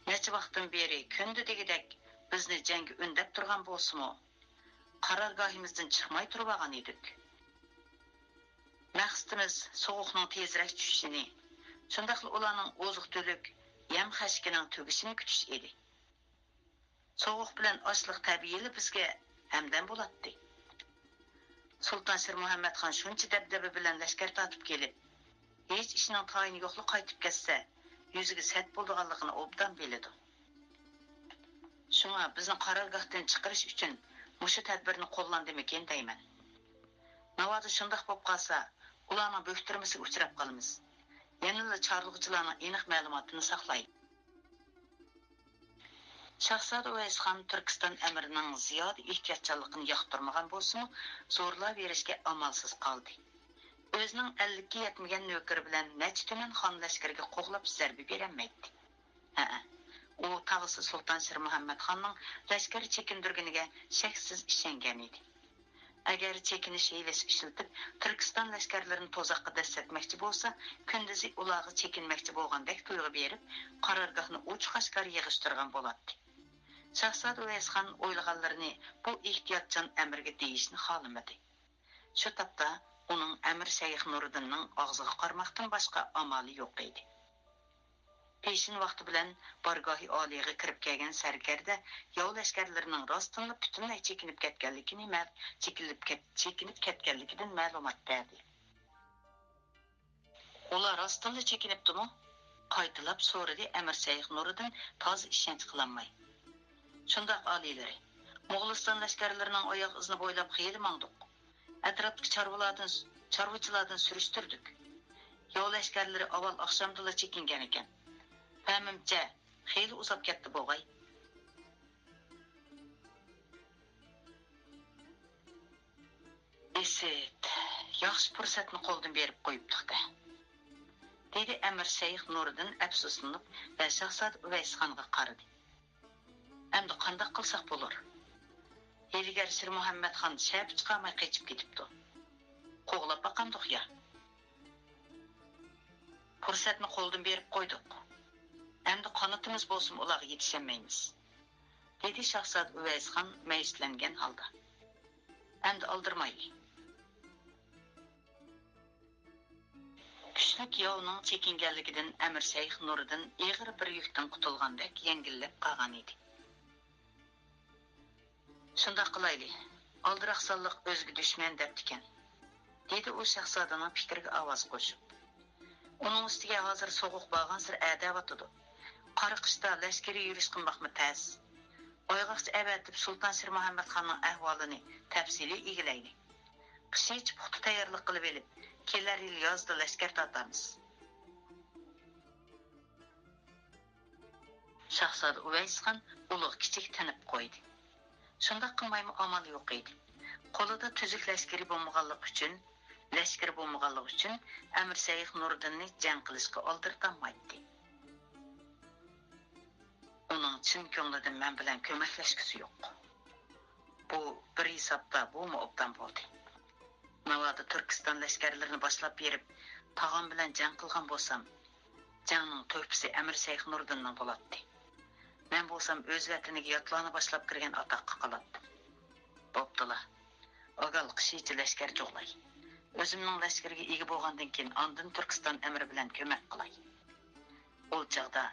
نەچچە ۋاقىتتىن بېرى كۈندە دېگۈدەك بىزنى جەڭگە ئۈندەپ تۇرغان بولسىمۇ، قارارگاھىمىزدىن چىقماي تۇرۇۋالغان ئىدۇق. مەقسىتىمىز سوغۇقنىڭ تېزرەك چۈشۈشىنى، شۇنداقلا ئۇلارنىڭ ئوزۇق-تۈلۈك، يەم-خەشىكىنىڭ تۈگىشىنى كۈتۈش ئىدى. سوغۇق بىلەن ئاچلىق تەبىئىيلا بىزگە ھەمدەم بولاتتى. سۇلتان شىرمۇھەممەتخان شۇنچە دەبدەبە بىلەن لەشكەر تارتىپ كېلىپ، ھېچ ئىشنىڭ تايىنى يوقلا قايتىپ كەتسە، يۈزىگە سەت بولىدىغانلىقىنى ئوبدان بىلىدۇ. شۇڭا بىزنى قارارگاھتىن چىقىرىش ئۈچۈن مۇشۇ تەدبىرنى قوللاندىمىكىن دەيمەن. ناۋادا شۇنداق بولۇپ قالسا، ئۇلارنىڭ بۆكتۈرمىسىگە ئۇچراپ قالىمىز. يەنىلا چارلىغۇچىلارنىڭ ئېنىق مەلۇماتىنى ساقلايلى. شاھزادە ئۇۋەيسخان تۈركىستان ئەمىرىنىڭ زىيادە ئېھتىياتچانلىقىنى ياقتۇرمىغان بولسىمۇ، زورلاۋېرىشكە ئامالسىز قالدى. ئۆزىنىڭ ئەللىككە يەتمىگەن نۆكىرى بىلەن نەچچە تۈمەن خان لەشكىرىگە قوغلاپ زەربە بېرەلمەيتتى. ھەئە، ئۇ تاغىسى سۇلتان شىرمۇھەممەتخاننىڭ لەشكەر چېكىندۈرگىنىگە شەكسىز ئىشەنگەن ئىدى. ئەگەر چېكىنىش ھىيلىسى ئىشلىتىپ، تۈركىستان لەشكەرلىرىنى تۇزاققا دەسسەتمەكچى بولسا، كۈندۈزى ئۇلارغا چېكىنمەكچى بولغاندەك تۇيغۇ بېرىپ، قارارگاھنى ئوچۇق-ئاشكارا يىغىشتۇرغان بولاتتى. شاھزادە ئۇۋەيسخان ئويلىغانلىرىنى بۇ ئېھتىياتچان ئەمىرگە دېيىشنى خالىمىدى. شۇ تاپتا ئۇنىڭ ئەمىر شەيخ نۇرىدىننىڭ ئاغزىغا قارىماقتىن باشقا ئامالى يوق ئىدى. پېشىن ۋاقتى بىلەن بارگاھى ئالىيغا كىرىپ كەلگەن سەركەردە ياۋ لەشكەرلىرىنىڭ راستتىنلا پۈتۈنلەي چېكىنىپ كەتكەنلىكىنى مەل-، چېكىنىپ كەت-، چېكىنىپ كەتكەنلىكىدىن مەلۇمات بەردى. ئۇلار راستتىنلا چېكىنىپتۇمۇ؟ قايتىلاپ سورىدى ئەمىر شەيخ نۇرىدىن تازا ئىشەنچ قىلالماي. شۇنداق ئالىيلىرى، موغۇلىستان لەشكەرلىرىنىڭ ئاياغ ئىزىنى بويلاپ خېلى ماڭدۇق. ئەتراپتىكى چارۋىلاردىن، چارۋىچىلاردىن سۈرۈشتۈردۈك. ياۋ لەشكەرلىرى ئاۋۋال ئاخشامدىلا چېكىنگەنىكەن. پەمىمچە، خېلى ئۇزاپ كەتتى بوغاي. ئىسىت، ياخشى پۇرسەتنى قولدىن بېرىپ قويۇپتۇق-دە، دېدى ئەمىر شەيخ نۇرىدىن ئەپسۇسلىنىپ ۋە شاھزادە ئۇۋەيسخانغا قارىدى. ئەمدى قانداق قىلساق بولۇر؟ ھىيلىگەر شىرمۇھەممەتخان شەپە چىقارماي قېچىپ كېتىپتۇ. قوغلاپ باقامدۇق يا؟ پۇرسەتنى قولدىن بېرىپ قويدۇق. ئەمدى قانىتىمىز بولسىمۇ ئۇلارغا يېتىشەلمەيمىز، دېدى شاھزادە ئۇۋەيسخان مەيۈسلەنگەن ھالدا. ئەمدى ئالدىرىمايلى. كۈچلۈك ياۋنىڭ چېكىنگەنلىكىدىن ئەمىر شەيخ نۇرىدىن ئېغىر بىر يۈكتىن قۇتۇلغاندەك يەڭگىللەپ قالغانىدى. شۇنداق قىلايلى، ئالدىراقسانلىق ئۆزگە دۈشمەن دەپتىكەن، دېدى ئۇ شاھزادىنىڭ پىكرىگە ئاۋاز قوشۇپ. ئۇنىڭ ئۈستىگە ھازىر سوغۇق بارغانسېرى ئەدەۋاتىدۇ. قارا قىشتا لەشكىرىي يۈرۈش قىلماقمۇ تەس. ئايغاقچى ئەۋەتىپ سۇلتان شىرمۇھەممەتخاننىڭ ئەھۋالىنى تەپسىلىي ئىگىلەيلى. قىشىچە پۇختا تەييارلىق قىلىۋېلىپ، كېلەر يىل يازدا لەشكەر تارتامىز. شاھزادە ئۇۋەيسخان ئۇلۇغ كىچىك تىنىپ قويدى. شۇنداق قىلمايمۇ ئامال يوق ئىدى. قولىدا تۈزۈك لەشكىرى بولمىغانلىقى ئۈچۈن، لەشكىرى بولمىغانلىقى ئۈچۈن ئەمىر شەيخ نۇرىدىننى جەڭ قىلىشقا ئالدىرىتالمايتتى. ئۇنىڭ چىن كۆڭلىدىن مەن بىلەن كۆمەكلەشكۈسى يوق. بۇ بىر ھېسابتا بۇمۇ ئوبدان بولدى. ناۋادا تۈركىستان لەشكەرلىرىنى باشلاپ بېرىپ، تاغام بىلەن جەڭ قىلغان بولسام، جەڭنىڭ تۆھپىسى ئەمىر شەيخ نۇردىننىڭ بولاتتى. مەن بولسام ئۆز ۋەتىنىگە ياتلارنى باشلاپ كىرگەن ئاتاققا قالاتتىم. بوپتۇلا، ئاگال قىشىچە لەشكەر جۇغلاي. ئۆزۈمنىڭ لەشكىرىگە ئىگە بولغاندىن كېيىن، ئاندىن تۈركىستان ئەمرى بىلەن كۆمەك قىلاي. ئۇ چاغدا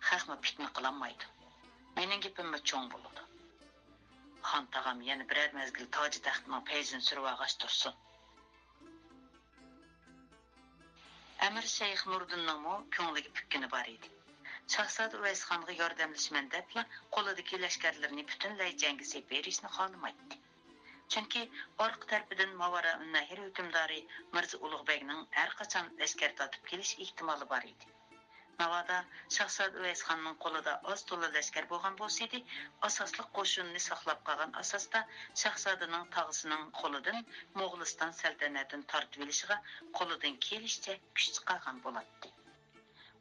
خەقمۇ پىتنە قىلالمايدۇ. مېنىڭ گېپىممۇ چوڭ بولىدۇ. خان تاغام يەنە بىرەر مەزگىل تاجى تەختىنىڭ پەيزىنى سۈرۈۋالغاچ تۇرسۇن. ئەمىر شەيخ نۇردىننىڭمۇ كۆڭلىگە پۈككىنى بار ئىدى. شاھزادە ئۇۋەيسخانغا ياردەملىشىمەن دەپلا قولىدىكى لەشكەرلىرىنى پۈتۈنلەي جەڭگە سېلىپ بېرىشنى خالىمايتتى. چۈنكى ئارقا تەرىپىدىن ماۋارائۇننەھر ھۆكۈمدارى مىرزا ئۇلۇغبەگنىڭ ھەرقاچان لەشكەر تارتىپ كېلىش ئېھتىمالى بار ئىدى. ناۋادا شاھزادە ئۇۋەيسخاننىڭ قولىدا ئاز تولا لەشكەر بولغان بولسىدى، ئاساسلىق قوشۇنىنى ساقلاپ قالغان ئاساستا شاھزادىنىڭ تاغىسىنىڭ قولىدىن موغۇلىستان سەلتەنەتىنى تارتىۋېلىشىغا قولىدىن كېلىشىچە كۈچ چىقارغان بولاتتى.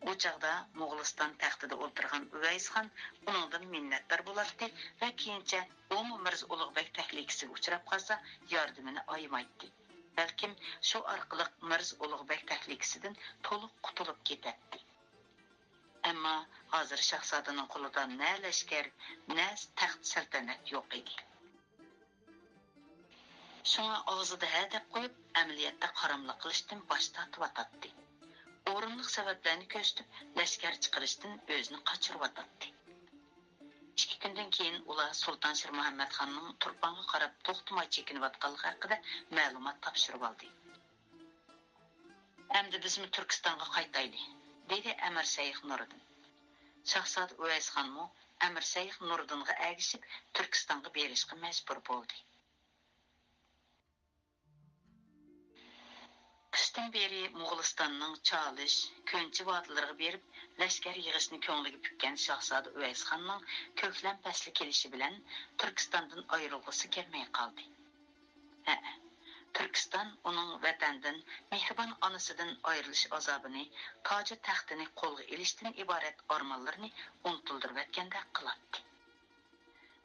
ئۇ چاغدا موغۇلىستان تەختىدە ئولتۇرغان ئۇۋەيسخان ئۇنىڭدىن مىننەتدار بولاتتى ۋە كېيىنچە ئۇمۇ مىرزا ئۇلۇغبەگ تەھلىكىسىگە ئۇچراپ قالسا ياردىمىنى ئايىمايتتى. بەلكىم شۇ ئارقىلىق مىرزا ئۇلۇغبەگ تەھلىكىسىدىن تولۇق قۇتۇلۇپ كېتەتتى. ئەمما ھازىر شاھزادىنىڭ قولىدا نە لەشكەر، نە تەخت سەلتەنەت يوق ئىدى. شۇڭا ئاغزىدا ھە دەپ قويۇپ، ئەمەلىيەتتە قاراملىق قىلىشتىن باش تارتىۋاتاتتى. ئورۇنلۇق سەۋەبلەرنى كۆرسىتىپ، لەشكەر چىقىرىشتىن ئۆزىنى قاچۇرۇۋاتاتتى. ئىككى كۈندىن كېيىن ئۇلار سۇلتان شىرمۇھەممەتخاننىڭ تۇرپانغا قاراپ توختىماي چېكىنىۋاتقانلىقى ھەققىدە مەلۇمات تاپشۇرۇۋالدى. ئەمدى بىزمۇ تۈركىستانغا قايتايلى، دېدى ئەمىر شەيخ نۇرىدىن. شاھزادە ئۇۋەيسخانمۇ ئەمىر شەيخ نۇرىدىنغا ئەگىشىپ تۈركىستانغا بېرىشقا مەجبۇر بولدى. قىشتىن بېرى موغۇلىستاننىڭ چالىش، كۆنچى ۋادىلىرىغا بېرىپ لەشكەر يىغىشنى كۆڭلىگە پۈككەن شاھزادە ئۇۋەيسخاننىڭ كۆكلەم پەسلى كېلىشى بىلەن تۈركىستاندىن ئايرىلغۇسى كەلمەي قالدى. ھەئە، تۈركىستان ئۇنىڭ ۋەتەندىن، مېھرىبان ئانىسىدىن ئايرىلىش ئازابىنى، تاجۇ تەختىنى قولغا ئېلىشتىن ئىبارەت ئارمانلىرىنى ئۇنتۇلدۇرۇۋەتكەندەك قىلاتتى.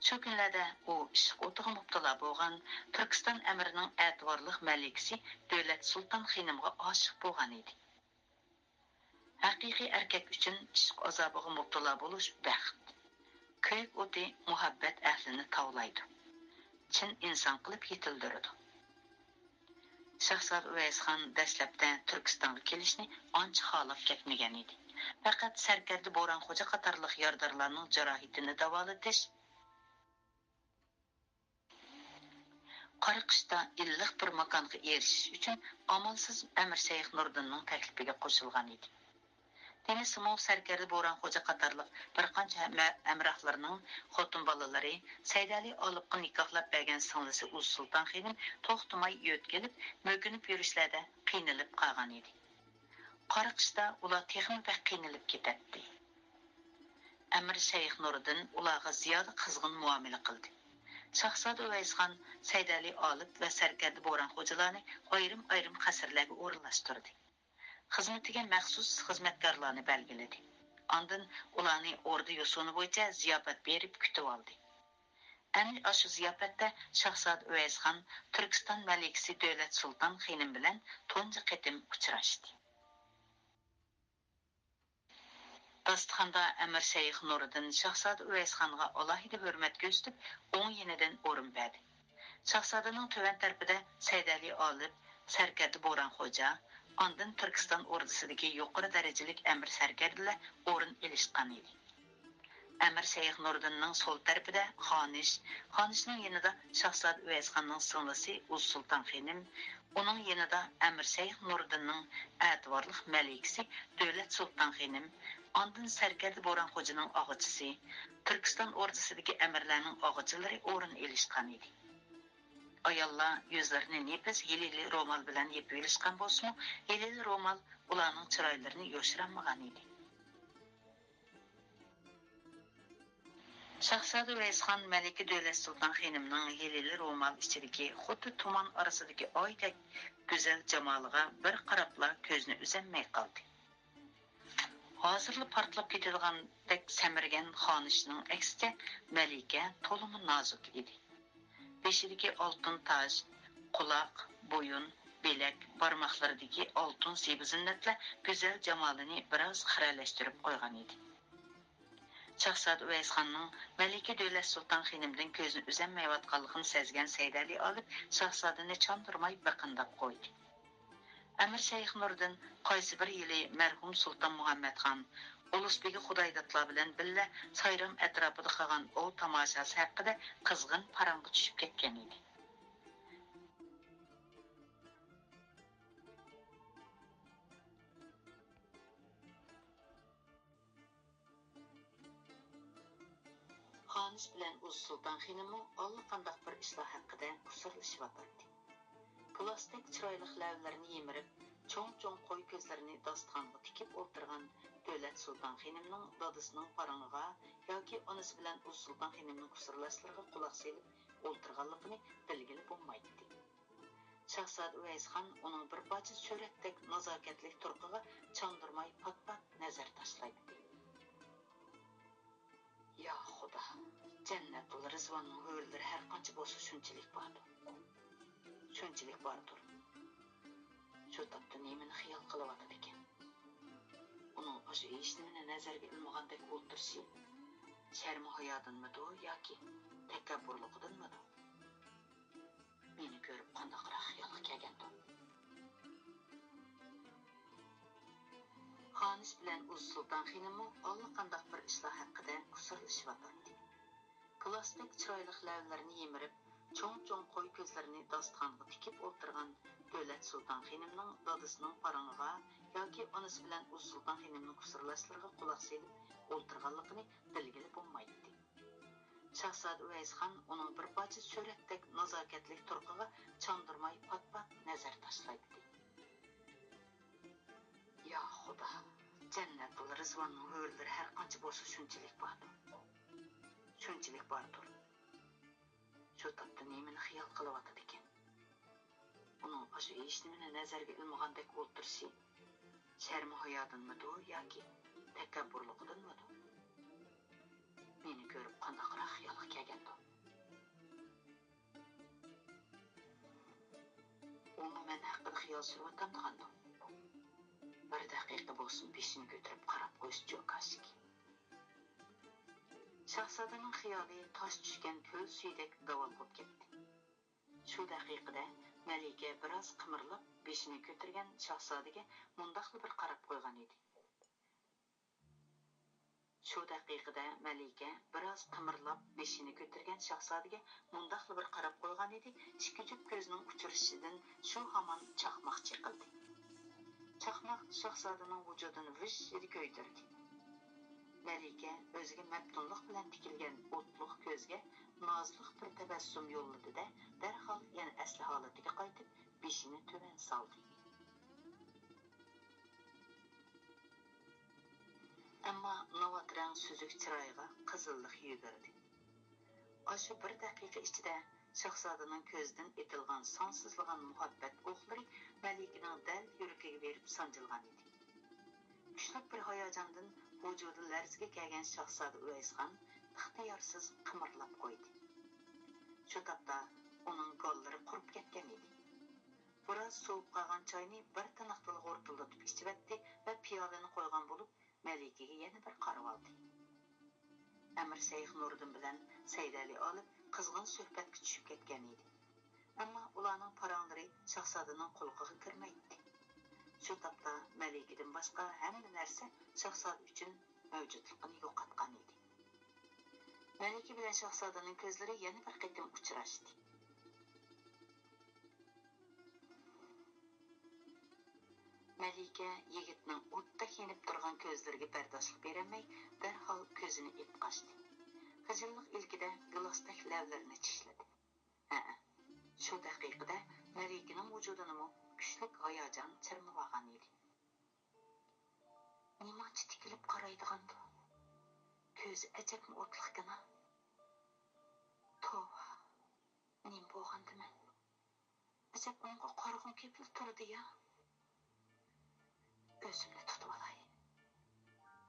شۇ كۈنلەردە ئۇ ئىشق ئوتىغا مۇپتىلا بولغان تۈركىستان ئەمىرىنىڭ ئەتىۋارلىق مەلىكىسى دۆلەت سۇلتان خېنىمغا ئاشىق بولغان ئىدى. ھەقىقىي ئەركەك ئۈچۈن ئىشق ئازابىغا مۇپتىلا بولۇش بەخت. كۆيۈك ئوتى مۇھەببەت ئەھلىنى تاۋلايدۇ. چىن ئىنسان قىلىپ يېتىلدۈرىدۇ. شاھزادە ئۇۋەيسخان دەسلەپتە تۈركىستانغا كېلىشنى ئانچە خالاپ كەتمىگەن ئىدى. پەقەت سەركەردە بوران خوجا قاتارلىق يارىدارلارنىڭ جاراھىتىنى داۋالىتىش، قارا قىشتا ئىللىق بىر ماكانغا ئېرىشىش ئۈچۈن ئامالسىز ئەمىر شەيخ نۇردىننىڭ تەكلىپىگە قوشۇلغان ئىدى. دېمىسىمۇ، سەركەردە بوران خوجا قاتارلىق بىر قانچە ھەمە-، ھەمراھلىرىنىڭ خوتۇن بالىلىرى، سەيدەلى ئالىپقا نىكاھلاپ بەرگەن سىڭلىسى ئۇز سۇلتان خېنىم توختىماي يۆتكىلىپ، مۆكۈنۈپ يۈرۈشلەردە قىينىلىپ قالغان ئىدى. قارا قىشتا ئۇلار تېخىمۇ بەك قىينىلىپ كېتەتتى. ئەمىر شەيخ نۇرىدىن ئۇلارغا زىيادە قىزغىن مۇئامىلە قىلدى. شاھزادە ئۇۋەيسخان سەيدەلى ئالىپ ۋە سەركەردە بوران خوجىلارنى ئايرىم-ئايرىم قەسىرلەرگە ئورۇنلاشتۇردى. خىزمىتىگە مەخسۇس خىزمەتكارلارنى بەلگىلىدى. ئاندىن ئۇلارنى ئوردا يوسۇنى بويىچە زىياپەت بېرىپ كۈتۈۋالدى. ئەنە ئاشۇ زىياپەتتە شاھزادە ئۇۋەيسخان تۈركىستان مەلىكىسى دۆلەت سۇلتان خېنىم بىلەن تۇنجى قېتىم ئۇچراشتى. داستىخاندا ئەمىر شەيخ نۇرىدىن شاھزادە ئۇۋەيسخانغا ئالاھىدە ھۆرمەت كۆرسىتىپ، ئوڭ يېنىدىن ئورۇن بەردى. شاھزادىنىڭ تۆۋەن تەرىپىدە سەيدەلى ئالىپ، سەركەردە بوران خوجا، ئاندىن تۈركىستان ئوردىسىدىكى يۇقىرى دەرىجىلىك ئەمىر سەركەردىلەر ئورۇن ئېلىشقان ئىدى. ئەمىر شەيخ نۇرىدىننىڭ سول تەرىپىدە خانىش، خانىشنىڭ يېنىدا شاھزادە ئۇۋەيسخاننىڭ سىڭلىسى ئۇز سۇلتان خېنىم، ئۇنىڭ يېنىدا ئەمىر شەيخ نۇرىدىننىڭ ئەتىۋارلىق مەلىكىسى دۆلەت سۇلتان خېنىم، ئاندىن سەركەردە بوران خوجىنىڭ ئاغىچىسى، تۈركىستان ئوردىسىدىكى ئەمىرلەرنىڭ ئاغىچىلىرى ئورۇن ئېلىشقان ئىدى. ئاياللار يۈزلىرىنى نېپىز ھېلىلى رومال بىلەن يېپىۋېلىشقان بولسىمۇ، ھېلىلى رومال ئۇلارنىڭ چىرايلىرىنى يوشۇرالمىغان ئىدى. شاھزادە ۋەيسخان مەلىكە دۆلەت سۇلتان خېنىمنىڭ ھېلىلى رومال ئىچىدىكى خۇددى تۇمان ئارىسىدىكى ئايدەك گۈزەل جامالىغا بىر قاراپلا كۆزىنى ئۈزەلمەي قالدى. ھازىرلا پارتلاپ كېتىدىغاندەك سەمرىگەن خانىشنىڭ ئەكسىچە، مەلىكە تولىمۇ نازۇك ئىدى. بېشىدىكى ئالتۇن تاج، قۇلاق، بويۇن، بىلەك، بارماقلىرىدىكى ئالتۇن زىبۇ زىننەتلەر گۈزەل جامالىنى بىراز خىرەلەشتۈرۈپ قويغان ئىدى. شاھزادە ئۇۋەيسخاننىڭ مەلىكە دۆلەت سۇلتان خېنىمدىن كۆزىنى ئۈزەلمەيۋاتقانلىقىنى سەزگەن سەيدەلى ئالىپ شاھزادىنى چاندۇرماي بېقىنداپ قويدى. ئەمىر شەيخ نۇردىن قايسى بىر يىلى مەرھۇم سۇلتان مۇھەممەتخان، ئۇلۇسبېگى خۇدايدادلار بىلەن بىللە سايرام ئەتراپىدا قىلغان ئوۋ تاماشاسى ھەققىدە قىزغىن پاراڭغا چۈشۈپ كەتكەن ئىدى. خانىش بىلەن ئۇز سۇلتان خېنىممۇ ئاللىقانداق بىر ئىشلار ھەققىدە قۇسۇرلىشىۋاتاتتى. پىلاستىك چىرايلىق لەۋلىرىنى يىمىرىپ، چوڭ-چوڭ قوي كۆزلىرىنى داستىخانغا تىكىپ ئولتۇرغان دۆلەت سۇلتان خېنىمنىڭ دادىسىنىڭ پاراڭىغا ياكى ئانىسى بىلەن ئۇز سۇلتان خېنىمنىڭ قۇسۇرلاشلىرىغا قۇلاق سېلىپ ئولتۇرغانلىقىنى بىلگىلى بولمايتتى. شاھزادە ئۇۋەيسخان ئۇنىڭ بىر پارچە سۈرەتتەك نازاكەتلىك تۇرقىغا چاندۇرماي پات-پات نەزەر تاشلايتتى. يا خۇدا، جەننەتۇل رىزۋاننىڭ ھۆرلىرى ھەر قانچە بولسا شۇنچىلىك باردۇر. شۇنچىلىك باردۇر. شۇ تاپتا نېمىنى خىيال قىلىۋاتىدىكەن؟ ئۇنىڭ ئاشۇ ھېچنېمىنى نەزەرگە ئىلمىغاندەك ئولتۇرۇشى شەرمۇ-ھايادىنمىدۇ ياكى تەكەببۇرلۇقىدىنمىدۇ؟ مېنى كۆرۈپ قانداقراق خىيالغا كەلگەندۇ؟ خانىش بىلەن ئۇز سۇلتان خېنىممۇ ئاللىقانداق بىر ئىشلار ھەققىدە قۇسۇرلىشىۋاتاتتى. پىلاستىك چىرايلىق لەۋلىرىنى يىمىرىپ، چوڭ-چوڭ قوي كۆزلىرىنى داستىخانغا تىكىپ ئولتۇرغان دۆلەت سۇلتان خېنىمنىڭ دادىسىنىڭ پاراڭىغا ياكى ئانىسى بىلەن ئۇز سۇلتان خېنىمنىڭ قۇسۇرلاشلىرىغا قۇلاق سېلىپ ئولتۇرغانلىقىنى بىلگىلى بولمايتتى. شاھزادە ئۇۋەيسخان ئۇنىڭ بىر پارچە سۈرەتتەك نازاكەتلىك تۇرقىغا چاندۇرماي پات-پات نەزەر تاشلايتتى. يا خۇدا، جەننەتۇل رىزۋاننىڭ ھۆرلىرى ھەر قانچە بولسا شۇنچىلىك باردۇر. شۇنچىلىك باردۇر. شۇ تاپتا نېمىنى خىيال قىلىۋاتىدىكەن؟ ئۇنىڭ ئاشۇ ھېچنېمىنى نەزەرگە ئىلمىغاندەك ئولتۇرۇشى شەرمى ھايادىنمىدۇ ياكى تەكەببۇرلۇقىدىنمىدۇ؟ مېنى كۆرۈپ قانداقراق خىيالغا كەلگەندۇ؟ ئۇمۇ مەن ھەققىدە خىيال سۈرۈۋاتامدىغاندۇ؟ بىر دەقىقە بولسۇن بېشىنى كۆتۈرۈپ قاراپ قويسىچۇ كاشكى. شاھزادىنىڭ خىيالى تاش چۈشكەن كۆل سۈيىدەك داۋالغۇپ كەتتى. شۇ دەقىقىدە مەلىكە بىراز قىمىرلاپ بېشىنى كۆتۈرگەن شاھزادىگە مۇنداقلا بىر قاراپ قويغان ئىدى. شۇ دەقىقىدە مەلىكە بىراز قىمىرلاپ بېشىنى كۆتۈرگەن شاھزادىگە مۇنداقلا بىر قاراپ قويغان ئىدى، ئىككى جۈپ كۆزنىڭ ئۇچرىشىشىدىن شۇ ھامان چاقماق چېقىلدى. چاقماق شاھزادىنىڭ ۋۇجۇدىنى ۋىژژىدە كۆيدۈردى. مەلىكە ئۆزىگە مەپتۇنلۇق بىلەن تىكىلگەن ئوتلۇق كۆزگە نازلىق بىر تەبەسسۇم يوللىدى-دە، دەرھال يەنە ئەسلى ھالىتىگە قايتىپ، بېشىنى تۆۋەن سالدى. ئەمما ناۋات رەڭ سۈزۈك چىرايىغا قىزىللىق يۈگۈردى. ئاشۇ بىر دەقىقە ئىچىدە شاھزادىنىڭ كۆزىدىن ئېتىلغان سانسىزلىغان مۇھەببەت ئوقلىرى مەلىكىنىڭ دەل يۈرىكىگە بېرىپ سانجىلغان ئىدى. كۈچلۈك بىر ھاياجاندىن ۋۇجۇدى لەرزىگە كەلگەن شاھزادە ئۇۋەيسخان ئىختىيارسىز قىمىرلاپ قويدى. شۇ تاپتا ئۇنىڭ گاللىرى قۇرۇپ كەتكەن ئىدى. بىراز سوۋۇپ قالغان چاينى بىر تىنىقتىلا غورتۇلدىتىپ ئىچىۋەتتى ۋە پىيالىنى قويغان بولۇپ، مەلىكىگە يەنە بىر قارىۋالدى. ئەمىر شەيخ نۇردىن بىلەن سەيدەلى ئالىپ قىزغىن سۆھبەتكە چۈشۈپ كەتكەن ئىدى. ئەمما ئۇلارنىڭ پاراڭلىرى شاھزادىنىڭ قۇلىقىغا كىرمەيتتى. شۇ تاپتا مەلىكىدىن باشقا ھەممە نەرسە شاھزادە ئۈچۈن مەۋجۇتلۇقىنى يوقاتقان ئىدى. مەلىكە بىلەن شاھزادىنىڭ كۆزلىرى يەنە بىر قېتىم ئۇچراشتى. مەلىكە يىگىتنىڭ ئوتتەك يېنىپ تۇرغان كۆزلىرىگە بەرداشلىق بېرەلمەي، دەرھال كۆزىنى ئېپقاچتى. خىجىللىق ئىلكىدە گىلاستەك لەۋلىرىنى چىشلىدى. ھەئە، شۇ دەقىقىدە مەلىكىنىڭ ۋۇجۇدىنىمۇ كۈچلۈك ھاياجان چىرمىۋالغان ئىدى. نېمانچە تىكىلىپ قارايدىغاندۇ؟ كۆزى ئەجەبمۇ ئوتلۇقكىنا. توۋا، نېمە بولغاندىمەن؟ ئەجەب ئۇنىڭغا قارىغۇم كېلىپلا تۇرىدۇ يا؟ ئۆزۈمنى تۇتۇۋالاي.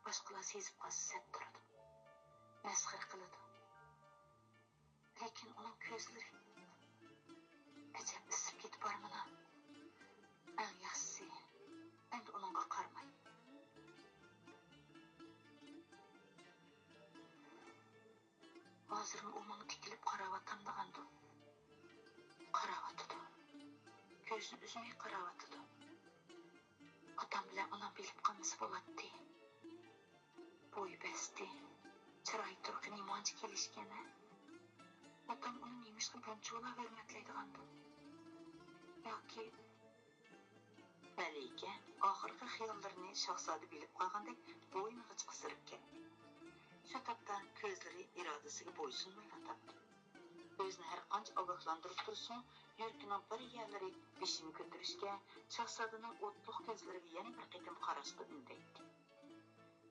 باشقىلار سېزىپ قالسا سەت تۇرىدۇ. مەسخىرە قىلىدۇ. لېكىن ئۇنىڭ كۆزلىرى ئەجەب ئىسسىپ كېتىپ بارمىنا؟ ئەڭ ياخشىسى، ئەمدى ئۇنىڭغا قارىماي. ھازىرمۇ ئۇ ماڭا تىكىلىپ قاراۋاتامدىغاندۇ؟ قاراۋاتىدۇ. كۆزىنى ئۈزمەي قاراۋاتىدۇ. ئاتام بىلەن ئانام بىلىپ قالمىسا بولاتتى. بويى بەستى. چىراي تۇرقى نېمانچە كېلىشكەن ھە؟ ئاتام ئۇنى نېمىشقا بۇنچىۋالا ھۆرمەتلەيدىغاندۇ؟ ياكى مەلىكە ئاخىرقى خىياللىرىنى شاھزادە بىلىپ قالغاندەك بوينىغا قىستىپ كەتتى. شۇ تاپتا كۆزلىرى ئىرادىسىگە بويسۇنمايلا تاپتى. ئۆزىنى ھەر قانچە ئاگاھلاندۇرۇپ تۇرسىمۇ، يۈرىكىنىڭ بىر يەرلىرى بېشىنى كۆتۈرۈشكە، شاھزادىنىڭ ئوتلۇق كۆزلىرىگە يەنە بىر قېتىم قاراشقا ئۈندەيتتى.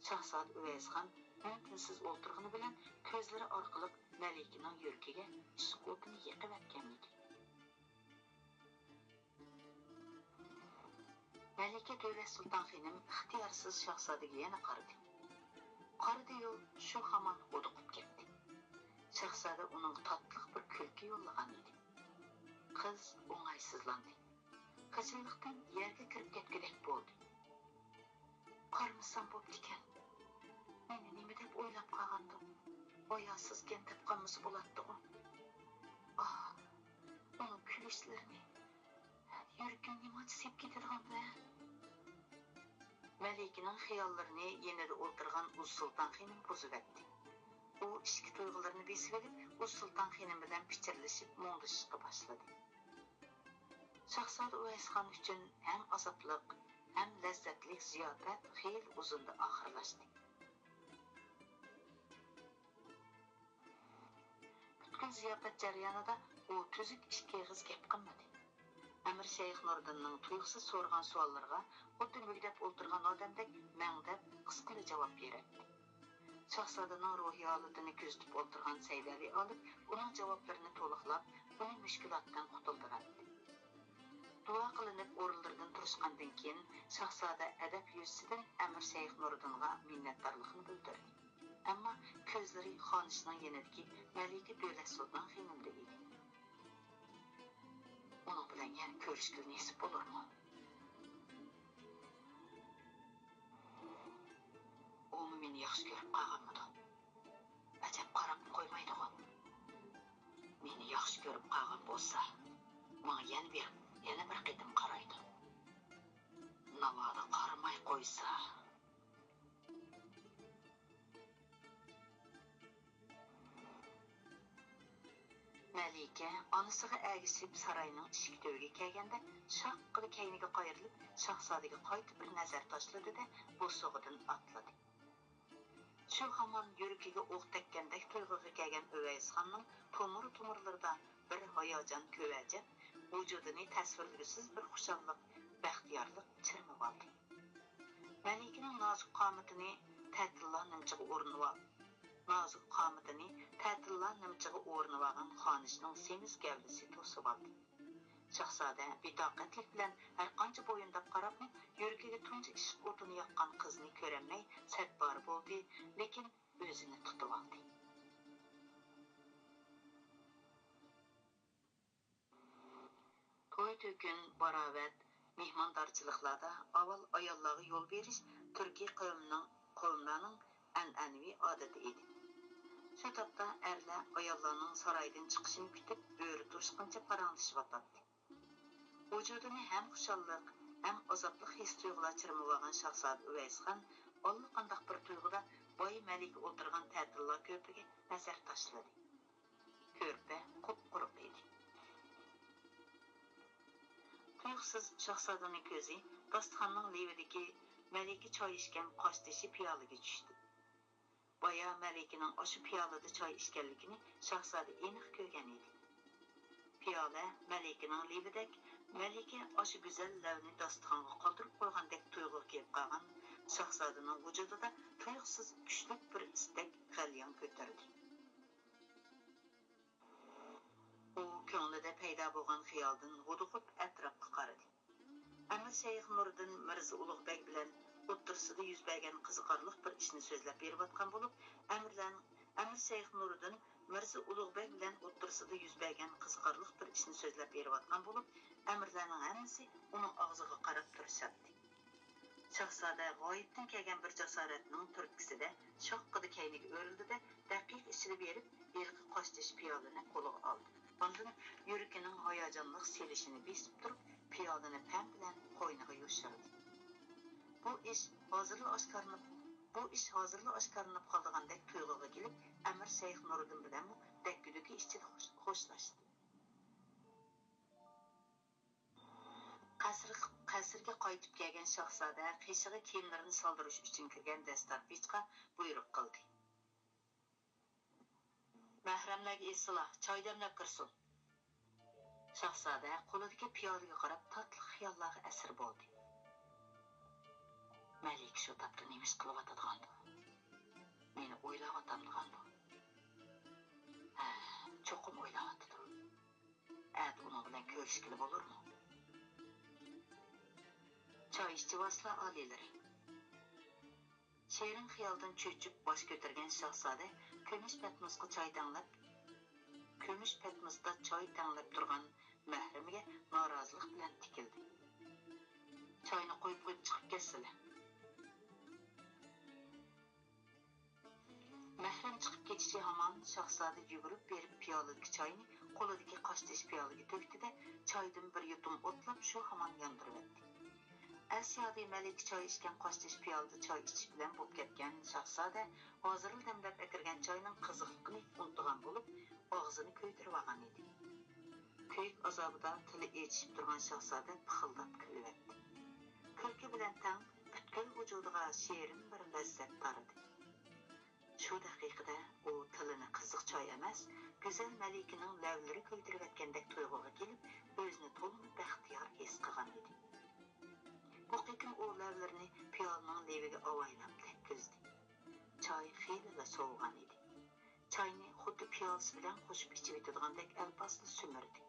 شاھزادە ئۇۋەيسخان ئۈن-تىنسىز ئولتۇرغىنى بىلەن كۆزلىرى ئارقىلىق مەلىكىنىڭ يۈرىكىگە ئىشق ئوتىنى يېقىۋەتكەن ئىدى. مەلىكە دۆلەت سۇلتان خېنىم ئىختىيارسىز شاھزادىگە يەنە قارىدى. قارىدى-يۇ، شۇ ھامان ھودۇقۇپ كەتتى. شاھزادە ئۇنىڭغا تاتلىق بىر كۈلكە يوللىغان ئىدى. قىز ئوڭايسىزلاندى. خىجىللىقتىن يەرگە كىرىپ كەتكۈدەك بولدى. قارىمىسام بوپتىكەن. مېنى نېمە دەپ ئويلاپ قالغاندۇ؟ ھاياسىزكەن دەپ قالمىسا بولاتتىغۇ. ئاھ، ئۇنىڭ كۈلۈشلىرىنى. يۈرىكىم نېمانچە سېپ كېتىدىغاندۇ ھە؟ مەلىكىنىڭ خىياللىرىنى يېنىدا ئولتۇرغان ئۇز سۇلتان خېنىم بۇزۇۋەتتى. ئۇ ئىچكى تۇيغۇلىرىنى بېسىۋېلىپ، ئۇز سۇلتان خېنىم بىلەن پىچىرلىشىپ مۇڭدىشىشقا باشلىدى. شاھزادە ئۇۋەيسخان ئۈچۈن ھەم ئازابلىق، ھەم لەززەتلىك زىياپەت خېلى ئۇزۇندا ئاخىرلاشتى. پۈتكۈل زىياپەت جەريانىدا ئۇ تۈزۈك ئىككى ئېغىز گەپ قىلمىدى. ئەمىر شەيخ نۇردىننىڭ تۇيۇقسىز سورىغان سوئاللىرىغا خۇددى مۈگدەپ ئولتۇرغان ئادەمدەك مەڭدەپ قىسقىلا جاۋاب بېرەتتى. شاھزادىنىڭ روھىي ھالىتىنى كۆزىتىپ ئولتۇرغان سەيدەلى ئالىپ ئۇنىڭ جاۋابلىرىنى تولۇقلاپ، ئۇنى مۈشكۈلاتتىن قۇتۇلدۇراتتى. دۇئا قىلىنىپ ئورۇنلىرىدىن تۇرۇشقاندىن كېيىن، شاھزادە ئەدەپ يۈزىسىدىن ئەمىر شەيخ نۇرىدىنغا مىننەتدارلىقىنى بىلدۈردى. ئەمما كۆزلىرى خانىشنىڭ يېنىدىكى مەلىكە دۆلەت سۇلتان خېنىمدە ئىدى. ئۇنىڭ بىلەن يەنە كۆرۈشكىلى نېسىپ بولۇرمۇ؟ ئۇمۇ مېنى ياخشى كۆرۈپ قالغانمىدۇ؟ ئەجەب، قاراپمۇ قويمايدىغۇ؟ مېنى ياخشى كۆرۈپ قالغان بولسا، ماڭا يەنە بىر، يەنە بىر قېتىم قارايدۇ. ناۋادا قارىماي قويسا. مەلىكە ئانىسىغا ئەگىشىپ ساراينىڭ ئىشىك تۈۋىگە كەلگەندە، شاققىدە كەينىگە قايرىلىپ، شاھزادىگە قايتا بىر نەزەر تاشلىدى-دە، بوسۇغىدىن ئاتلىدى. شۇ ھامان يۈرىكىگە ئوق تەگكەندەك تۇيغۇغا كەلگەن ئۇۋەيسخاننىڭ تومۇر-تومۇرلىرىدا بىر ھاياجان كۆۋەجەپ، ۋۇجۇدىنى تەسۋىرلىگۈسىز بىر خۇشاللىق، بەختىيارلىق چىرمىۋالدى. مەلىكىنىڭ نازۇك قامىتىنى تەتىللا نىمچىغا ئورنىۋال-، نازۇك قامىتىنى تەتىللا نىمچىغا ئورنىۋالغان خانىشنىڭ سېمىز گەۋدىسى توسۇۋالدى. شاھزادە بىتاقەتلىك بىلەن ھەرقانچە بويۇنداپ قاراپمۇ، يۈرىكىگە تۇنجى ئىشق ئوتىنى ياققان قىزنى كۆرەلمەي سەپبارى بولدى، لېكىن ئۆزىنى تۇتۇۋالدى. توي-تۆكۈن، باراۋەت، مېھماندارچىلىقلاردا ئاۋۋال ئاياللارغا يول بېرىش تۈركىي قەۋمنىڭ، قەۋملەرنىڭ ئەنئەنىۋى ئادىتى ئىدى. شۇ تاپتا ئەرلەر ئاياللارنىڭ سارايدىن چىقىشىنى كۈتۈپ، ئۆرە تۇرۇشقىنچە پاراڭلىشىۋاتاتتى. ۋۇجۇدىنى ھەم خۇشاللىق، ھەم ئازابلىق ھېس-تۇيغۇلار چىرمىۋالغان شاھزادە ئۇۋەيسخان ئاللىقانداق بىر تۇيغۇدا باي مەلىكە ئولتۇرغان تەتىللا كۆرپىگە نەزەر تاشلىدى. كۆرپە قۇپقۇرۇق ئىدى. تۇيۇقسىز شاھزادىنىڭ كۆزى داستىخاننىڭ لېۋىدىكى مەلىكە چاي ئىچكەن قاشتېشى پىيالىگە چۈشتى. بايا مەلىكىنىڭ ئاشۇ پىيالىدا چاي ئىچكەنلىكىنى شاھزادە ئېنىق كۆرگەن ئىدى. پىيالە مەلىكىنىڭ لېۋىدەك، مەلىكە ئاشۇ گۈزەل لەۋنى داستىخانغا قالدۇرۇپ قويغاندەك تۇيغۇغا كېلىپ قالغان شاھزادىنىڭ ۋۇجۇدىدا تۇيۇقسىز كۈچلۈك بىر ئىستەك غەليان كۆتۈردى. ئۇ كۆڭلىدە پەيدا بولغان خىيالدىن ھودۇقۇپ ئەتراپقا قارىدى. ئەمىر شەيخ نۇرىدىن مىرزا ئۇلۇغ بەگ بىلەن ئوتتۇرىسىدا يۈز بەرگەن قىزىقارلىق بىر ئىشنى سۆزلەپ بېرىۋاتقان بولۇپ، ئەمىرلەن-، ئەمىر شەيخ نۇرىدىن مىرزا ئۇلۇغ بەگ بىلەن ئوتتۇرىسىدا يۈز بەرگەن قىزىقارلىق بىر ئىشنى سۆزلەپ بېرىۋاتقان بولۇپ، ئەمىرلەرنىڭ ھەممىسى ئۇنىڭ ئاغزىغا قاراپ تۇرۇشاتتى. شاھزادە غايىبتىن كەلگەن بىر جاسارەتنىڭ تۈرتكىسىدە شاققىدە كەينىگە ئۆرۈلدى-دە، دەقىقە ئىچىدە بېرىپ، ھېلىقى قاشتېشى پىيالىنى قولىغا ئالدى. ئاندىن يۈرىكىنىڭ ھاياجانلىق سېلىشىنى بېسىپ تۇرۇپ، پىيالىنى پەم بىلەن قوينىغا يوشۇردى. بۇ ئىش ھازىرلا ئاشكارىلىنىپ، بۇ ئىش ھازىرلا ئاشكارىلىنىپ قالىدىغاندەك تۇيغۇغا كېلىپ، ئەمىر شەيخ نۇرىدىن بىلەنمۇ دەككە-دۈككە ئىچىدە خوش-، خوشلاشتى. قەسىر-، قەسىرگە قايتىپ كەلگەن شاھزادە قېشىغا كىيىملىرىنى سالدۇرۇش ئۈچۈن كىرگەن دەستار پېچقا بۇيرۇق قىلدى. مەھرەملەرگە ئېيتسىلا، چاي دەملەپ كىرسۇن. شاھزادە قولىدىكى پىيالىگە قاراپ تاتلىق خىياللارغا ئەسىر بولدى. مەلىكە شۇ تاپتا نېمە ئىش قىلىۋاتىدىغاندۇ؟ مېنى ئويلاۋاتامدىغاندۇ؟ ھە، چوقۇم ئويلاۋاتىدۇ. ئەتە ئۇنىڭ بىلەن كۆرۈشكىلى بولۇرمۇ؟ چاي ئىچىۋالسىلا، ئالىيلىرى. شېرىن خىيالدىن چۆچۈپ باش كۆتۈرگەن شاھزادە كۈمۈش پەتنۇسقا چاي تەڭلەپ، كۈمۈش پەتنۇستا چاي تەڭلەپ تۇرغان مەھرىمىگە نارازىلىق بىلەن تىكىلدى. چاينى قۇيۇپ قويۇپ چىقىپ كەتسىلە. مەھرىم چىقىپ كېتىشى ھامان، شاھزادە يۈگۈرۈپ بېرىپ پىيالىدىكى چاينى قولىدىكى قاشتېشى پىيالىگە تۆكتى-دە، چايدىن بىر يۇتۇم ئوتلاپ شۇ ھامان ياندۇرۇۋەتتى. ئەس-يادى مەلىكە چاي ئىچكەن قاشتېشى پىيالىدا چاي ئىچىش بىلەن بولۇپ كەتكەن شاھزادە ھازىرلا دەملەپ ئەكىرگەن چاينىڭ قىزىقلىقىنى ئۇنتۇغان بولۇپ، ئاغزىنى كۆيدۈرۈۋالغان ئىدى. كۆيۈك ئازابىدا تىلى ئېچىشىپ تۇرغان شاھزادە پىخىلداپ كۈلۈۋەتتى. كۈلكە بىلەن تەڭ پۈتكۈل ۋۇجۇدىغا شېرىن بىر لەززەت تارىدى. شۇ دەقىقىدە ئۇ تىلىنى قىزىق چاي ئەمەس، گۈزەل مەلىكىنىڭ لەۋلىرى كۆيدۈرۈۋەتكەندەك تۇيغۇغا كېلىپ، ئۆزىنى تولىمۇ بەختىيار ھېس قىلغان ئىدى. بۇ قېتىم ئۇ لەۋلىرىنى پىيالىنىڭ لېۋىگە ئاۋايلاپ تەگكۈزدى. چاي خېلىلا سوۋۇغان ئىدى. چاينى خۇددى پىيالىسى بىلەن قوشۇپ ئىچىۋېتىدىغاندەك ئەلپازلا سۈمۈردى.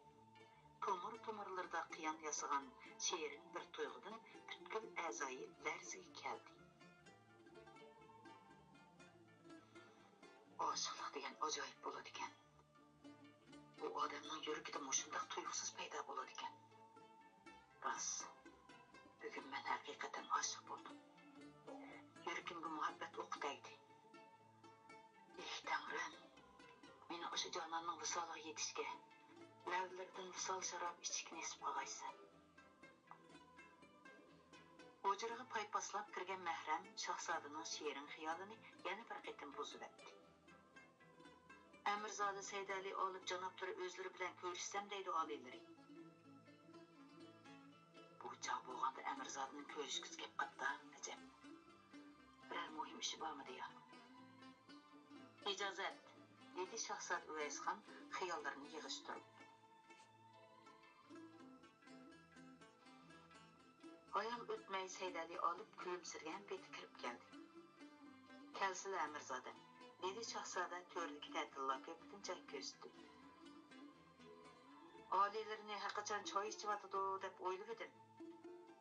تومۇر-تومۇرلىرىدا قىيان ياسىغان شېرىن بىر تۇيغۇدىن پۈتكۈل ئەزايى لەرزىگە كەلدى. ئاشىقلىق دېگەن ئاجايىپ بولىدىكەن. بۇ ئادەمنىڭ يۈرىكىدە مۇشۇنداق تۇيۇقسىز پەيدا بولىدىكەن. راست، بۈگۈن مەن ھەقىقەتەن ئاشىق بولدۇم. يۈرىكىمگە مۇھەببەت ئوقى تەگدى. ئېھ، تەڭرىم، مېنى ئاشۇ جاناننىڭ ۋىسالىغا يېتىشكە، لەۋلىرىدىن ۋىسال شارابى ئىچىشكە نېسىپ قىلغايسەن. ھۇجرىغا پايپاسلاپ كىرگەن مەھرەم شاھزادىنىڭ شېرىن خىيالىنى يەنە بىر قېتىم بۇزۇۋەتتى. ئەمىرزادە سەيدەلى ئالىپ جانابلىرى ئۆزلىرى بىلەن كۆرۈشسەم دەيدۇ ئالىيلىرى. بۇ چاغ بولغاندا ئەمىرزادىنىڭ كۆرۈشكۈسى كەپ قاپتۇ، ئەجەب. بىرەر مۇھىم ئىشى بارمىدى يا؟ ئىجازەت، دېدى شاھزادە ئۇۋەيسخان خىياللىرىنى يىغىشتۇرۇپ. ھايال ئۆتمەي سەيدەلى ئالىپ كۈلۈمسىرىگەن پېتى كىرىپ كەلدى. كەلسىلە، ئەمىرزادە، دېدى شاھزادە تۆردىكى تەتىللار كۆپىدىن جاي كۆرسىتىپ. ئالىيلىرىنى ھەرقاچان چاي ئىچىۋاتىدۇ دەپ ئويلىۋىدىم،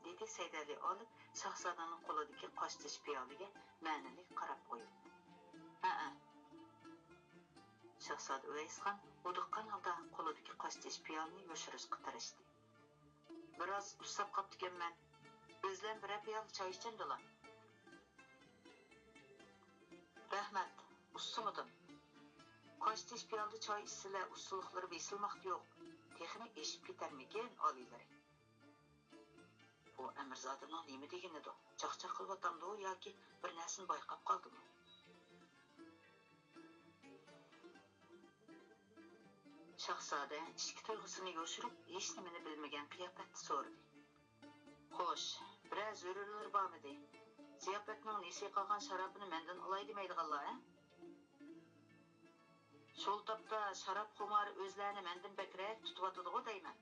دېدى سەيدەلى ئالىپ شاھزادىنىڭ قولىدىكى قاشتېشى پىيالىگە مەنىلىك قاراپ قويۇپ. ھەئە. شاھزادە ئۇۋەيسخان ھودۇققان ھالدا قولىدىكى قاشتېشى پىيالىنى يوشۇرۇشقا تىرىشتى. بىراز ئۇسساپ قاپتىكەنمەن. ئۆزلەم بىرەر پىيالە چاي ئىچەمدىلا. رەھمەت، ئۇسسىمىدىم. قاشتېشى پىيالىدە چاي ئىچسىلە، ئۇسسىلىقلىرى بېسىلماقتا يوق. تېخىمۇ ئېشىپ كېتەرمىكىن، ئالىيلىرى؟ بۇ ئەمىرزادىنىڭ نېمە دېگىنىدۇ؟ چاقچاق قىلىۋاتامدۇ ياكى بىر نەرسىنى بايقاپ قالدىمۇ؟ شاھزادە ئىچكى تۇيغۇسىنى يوشۇرۇپ، ھېچنېمىنى بىلمىگەن قىياپەتتە سورىدى. خوش، بىرەر زۆرۈرلىرى بارمىدى؟ زىياپەتنىڭ نېسى قالغان شارابىنى مەندىن ئالاي دېمەيدىغانلار، ھە؟ شۇ تاپتا شاراب خۇمارى ئۆزلەرنى مەندىن بەكرەك تۇتۇۋاتىدىغۇ دەيمەن.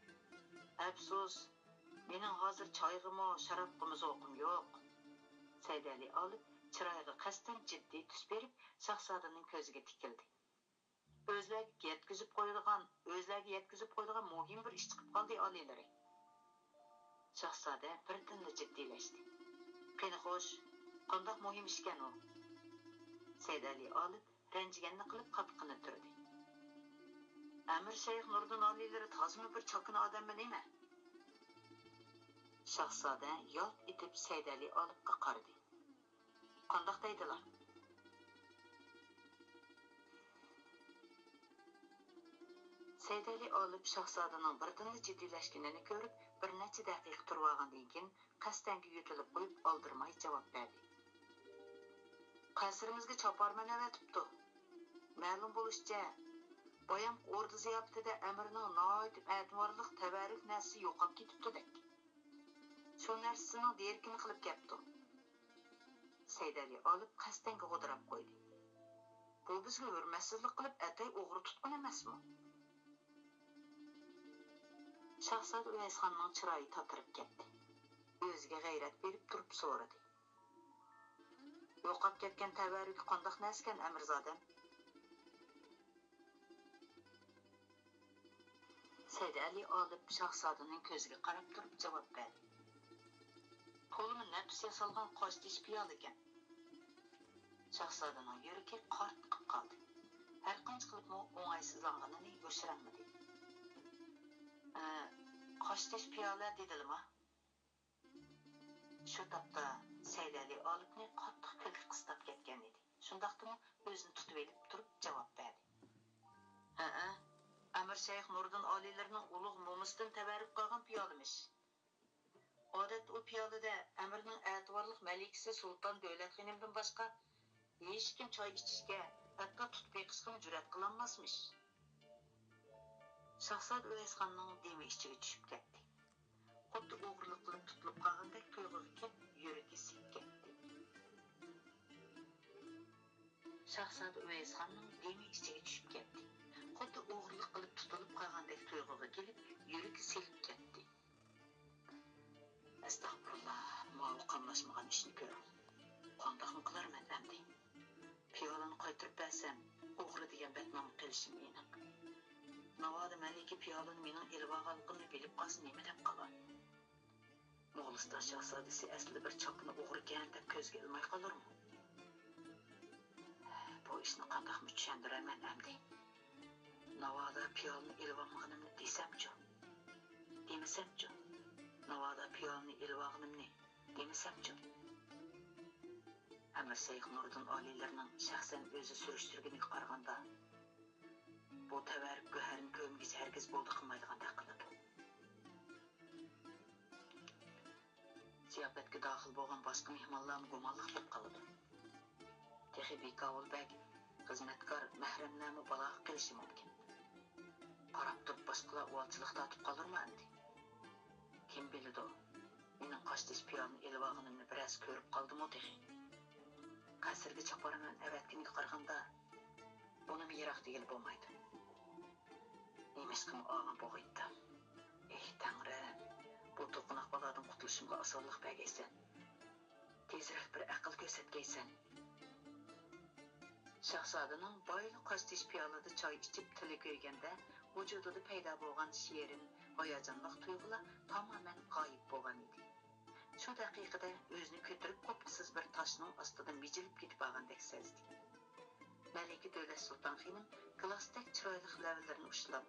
ئەپسۇس، مېنىڭ ھازىر چايغىمۇ، شارابقىمۇ زوقۇم يوق. سەيدەلى ئالىپ چىرايىغا قەستەن جىددىي تۈس بېرىپ، شاھزادىنىڭ كۆزىگە تىكىلدى. ئۆزلەرگە يەتكۈزۈپ قويىدىغان، ئۆزلەرگە يەتكۈزۈپ قويىدىغان مۇھىم بىر ئىش چىقىپ قالدى، ئالىيلىرى. شاھزادە بىردىنلا جىددىيلەشتى. قېنى خوش، قانداق مۇھىم ئىشكەن ئۇ؟ سەيدەلى ئالىپ رەنجىگەننى قىلىپ قاپىقىنى تۈردى. ئەمىر شەيخ نۇردىن ئالىيلىرى تازىمۇ بىر چاكىنا ئادەممۇ نېمە؟ شاھزادە يالت ئېتىپ سەيدەلى ئالىپقا قارىدى. قانداق دەيدىلا؟ سەيدەلى ئالىپ شاھزادىنىڭ بىردىنلا جىددىيلەشكىنىنى كۆرۈپ، بىر نەچچە دەقىقە تۇرۇۋالغاندىن كېيىن، قەستەنگە يۆتىلىپ قويۇپ، ئالدىرىماي جاۋاب بەردى. قەسرىمىزگە چاپارمەن ئەۋەتىپتۇ. مەلۇم بولۇشىچە، بايامقى ئوردا زىياپىتىدە ئەمىرنىڭ ناھايىتى ئەتىۋارلىق تەۋەررۈك نەرسىسى يوقاپ كېتىپتۇدەك. شۇ نەرسىسىنىڭ دېرىكىنى قىلىپ كەپتۇ. سەيدەلى ئالىپ قەستەنگە غودىراپ قويدى. بۇ بىزگە ھۆرمەتسىزلىك قىلىپ ئەتەي ئوغرى تۇتقان ئەمەسمۇ؟ شاھزادە ئۇۋەيسخاننىڭ چىرايى تاتىرىپ كەتتى. ئۆزىگە غەيرەت بېرىپ تۇرۇپ سورىدى. يوقاپ كەتكەن تەۋەررۈكى قانداق نەرسىكەن، ئەمىرزادەم؟ سەيدەلى ئالىپ شاھزادىنىڭ كۆزىگە قاراپ تۇرۇپ جاۋاب بەردى. تولىمۇ نەپىس ياسالغان قاشتېشى پىيالە ئىكەن. شاھزادىنىڭ يۈرىكى قارتقىپ قالدى. ھەرقانچە قىلىپمۇ ئوڭايسىزلانغىنىنى يوشۇرالمىدى. ئە، قاشتېشى پىيالە دېدىلىما؟ شۇ تاپتا سەيدەلى ئالىپنى قاتتىق كۈلكە قىستاپ كەتكەن ئىدى. شۇنداقتىمۇ ئۆزىنى تۇتۇۋېلىپ تۇرۇپ جاۋاب بەردى. ھەئە، ئەمىر شەيخ نۇردىن ئالىيلىرىنىڭ ئۇلۇغ مومىسىدىن تەۋەررۈك قالغان پىيالىمىش. ئادەتتە ئۇ پىيالىدە ئەمىرنىڭ ئەتىۋارلىق مەلىكىسى سۇلتان دۆلەتخېنىمدىن باشقا ھېچكىم چاي ئىچىشكە، ھەتتا تۇتۇپ بېقىشقىمۇ جۈرئەت قىلالماسمىش. شاھزادە ئۇۋەيسخاننىڭ دېمى ئىچىگە چۈشۈپ كەتتى. خۇددى ئوغرىلىق قىلىپ تۇتۇلۇپ قالغاندەك تۇيغۇغا كېلىپ، يۈرىكى سېلىپ كەتتى. شاھزادە ئۇۋەيسخاننىڭ دېمى ئىچىگە چۈشۈپ كەتتى. خۇددى ئوغرىلىق قىلىپ تۇتۇلۇپ قالغاندەك تۇيغۇغا كېلىپ، يۈرىكى سېلىپ كەتتى. ئەستەغپۇرۇللا، ماۋۇ قاملاشمىغان ئىشنى كۆرۈڭ. قانداقمۇ قىلارمەن ئەمدى؟ پىيالىنى قايتۇرۇپ بەرسەم، ئوغرى دېگەن بەتنامغا قېلىشىم ئېنىق. ناۋادا مەلىكە پىيالىنى مېنىڭ ئېلىۋالغانلىقىمنى بىلىپ قالسا نېمە دەپ قالار؟ موغۇلىستان شاھزادىسى ئەسلىدە بىر چاپقىنى ئوغرىكەن دەپ كۆزگە ئىلماي قالۇرمۇ؟ بۇ ئىشنى قانداقمۇ چۈشەندۈرەرمەن ئەمدى؟ ناۋادا پىيالىنى ئېلىۋالمىغىنىمنى دېسەمچۇ؟ دېمىسەمچۇ؟ ناۋادا پىيالىنى ئېلىۋالغىنىمنى دېمىسەمچۇ؟ ئەمىر شەيخ نۇردىن ئالىيلىرىنىڭ شەخسەن ئۆزى سۈرۈشتۈرگىنىگە قارىغاندا، بۇ تەۋەر گۆھەرنى كۆرمىگۈچە ھەرگىز بولدى قىلمايدىغاندەك قىلىدۇ. زىياپەتكە داخىل بولغان باشقا مېھمانلارمۇ گۇمانلىق بولۇپ قالىدۇ. تېخى بىكاۋۇل بەگ، خىزمەتكار، مەھرەملەرمۇ بالاغا قېلىشى مۇمكىن. قاراپ تۇرۇپ باشقىلار ئۇۋالچىلىق تارتىپ قالۇرمۇ ئەمدى؟ كىم بىلىدۇ، مېنىڭ قاشتېشى پىيالىنى ئېلىۋالغىنىمنى بىرەرسى كۆرۈپ قالدىمۇ تېخى؟ قەسىرگە چاپارمەن ئەۋەتكىنىگە قارىغاندا، بۇنىمۇ يىراق دېگىلى بولمايدۇ. نېمىشقىمۇ ئاغام بوغايتتىم؟ ئېھ، تەڭرىم، بۇ توقۇناق بالادىن قۇتۇلۇشۇمغا ئاسانلىق بەرگەيسەن. تېزرەك بىر ئەقىل كۆرسەتكەيسەن. شاھزادىنىڭ بايىلا قاشتېشى پىيالىدە چاي ئىچىپ تىلى كۆيگەندە، ۋۇجۇدىدا پەيدا بولغان شېرىن، ھاياجانلىق تۇيغۇلار تامامەن غايىب بولغان ئىدى. شۇ دەقىقىدە ئۆزىنى كۆتۈرۈپ قوپقۇسىز بىر تاشنىڭ ئاستىدا مىجىلىپ كېتىپ بارغاندەك سەزدى. مەلىكە دۆلەت سۇلتان خېنىم گىلاستەك چىرايلىق لەۋلىرىنى ئۇشلاپ،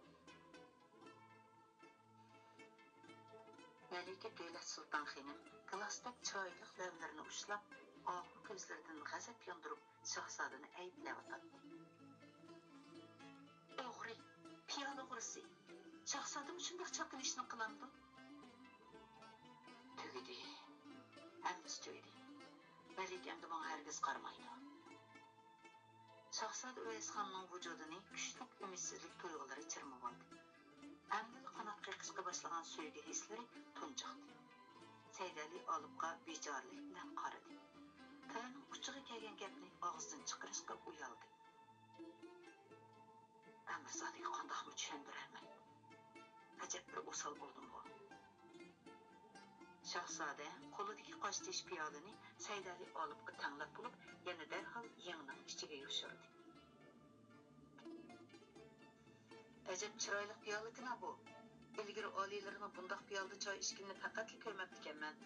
مەلىكە دۆلەت سۇلتان خېنىم گىلاستەك چىرايلىق لەۋلىرىنى ئۇشلاپ، ئاھۇ كۆزلىرىدىن غەزەپ ياندۇرۇپ، شاھزادىنى ئەيىبلەۋاتاتتى. ئوغرى، پىيالە ئوغرىسى، شاھزادىمۇ شۇنداق چاكىنا ئىشنى قىلامدۇ؟ تۈگىدى. ھەممىسى تۈگىدى. مەلىكە ئەمدى ماڭا ھەرگىز قارىمايدۇ. شاھزادە ئۇۋەيسخاننىڭ ۋۇجۇدىنى كۈچلۈك ئۈمىدسىزلىك تۇيغۇلىرى چىرمىۋالدى. ئەمدىلا قانات قېقىشقا باشلىغان سۆيگۈ ھېسلىرى تۇنجۇقتى. سەيدەلى ئالىپقا بىچارىلىك بىلەن قارىدى. تىلىنىڭ ئۇچىغا كەلگەن گەپنى ئاغزىدىن چىقىرىشقا ئۇيالدى. ئەمىرزادىگە قانداقمۇ چۈشەندۈرەرمەن؟ ئەجەب بىر ئوسال بولدۇمغۇ. شاھزادە قولىدىكى قاشتېشى پىيالىنى سەيدەلى ئالىپقا تەڭلەپ بولۇپ، يەنە دەرھال يىڭنىنىڭ ئىچىگە يوشۇردى. ئەجەب چىرايلىق پىيالىكىنا بۇ. ئىلگىرى ئالىيلىرىنىڭ بۇنداق پىيالىدە چاي ئىچكىنىنى پەقەتلا كۆرمەپتىكەنمەن،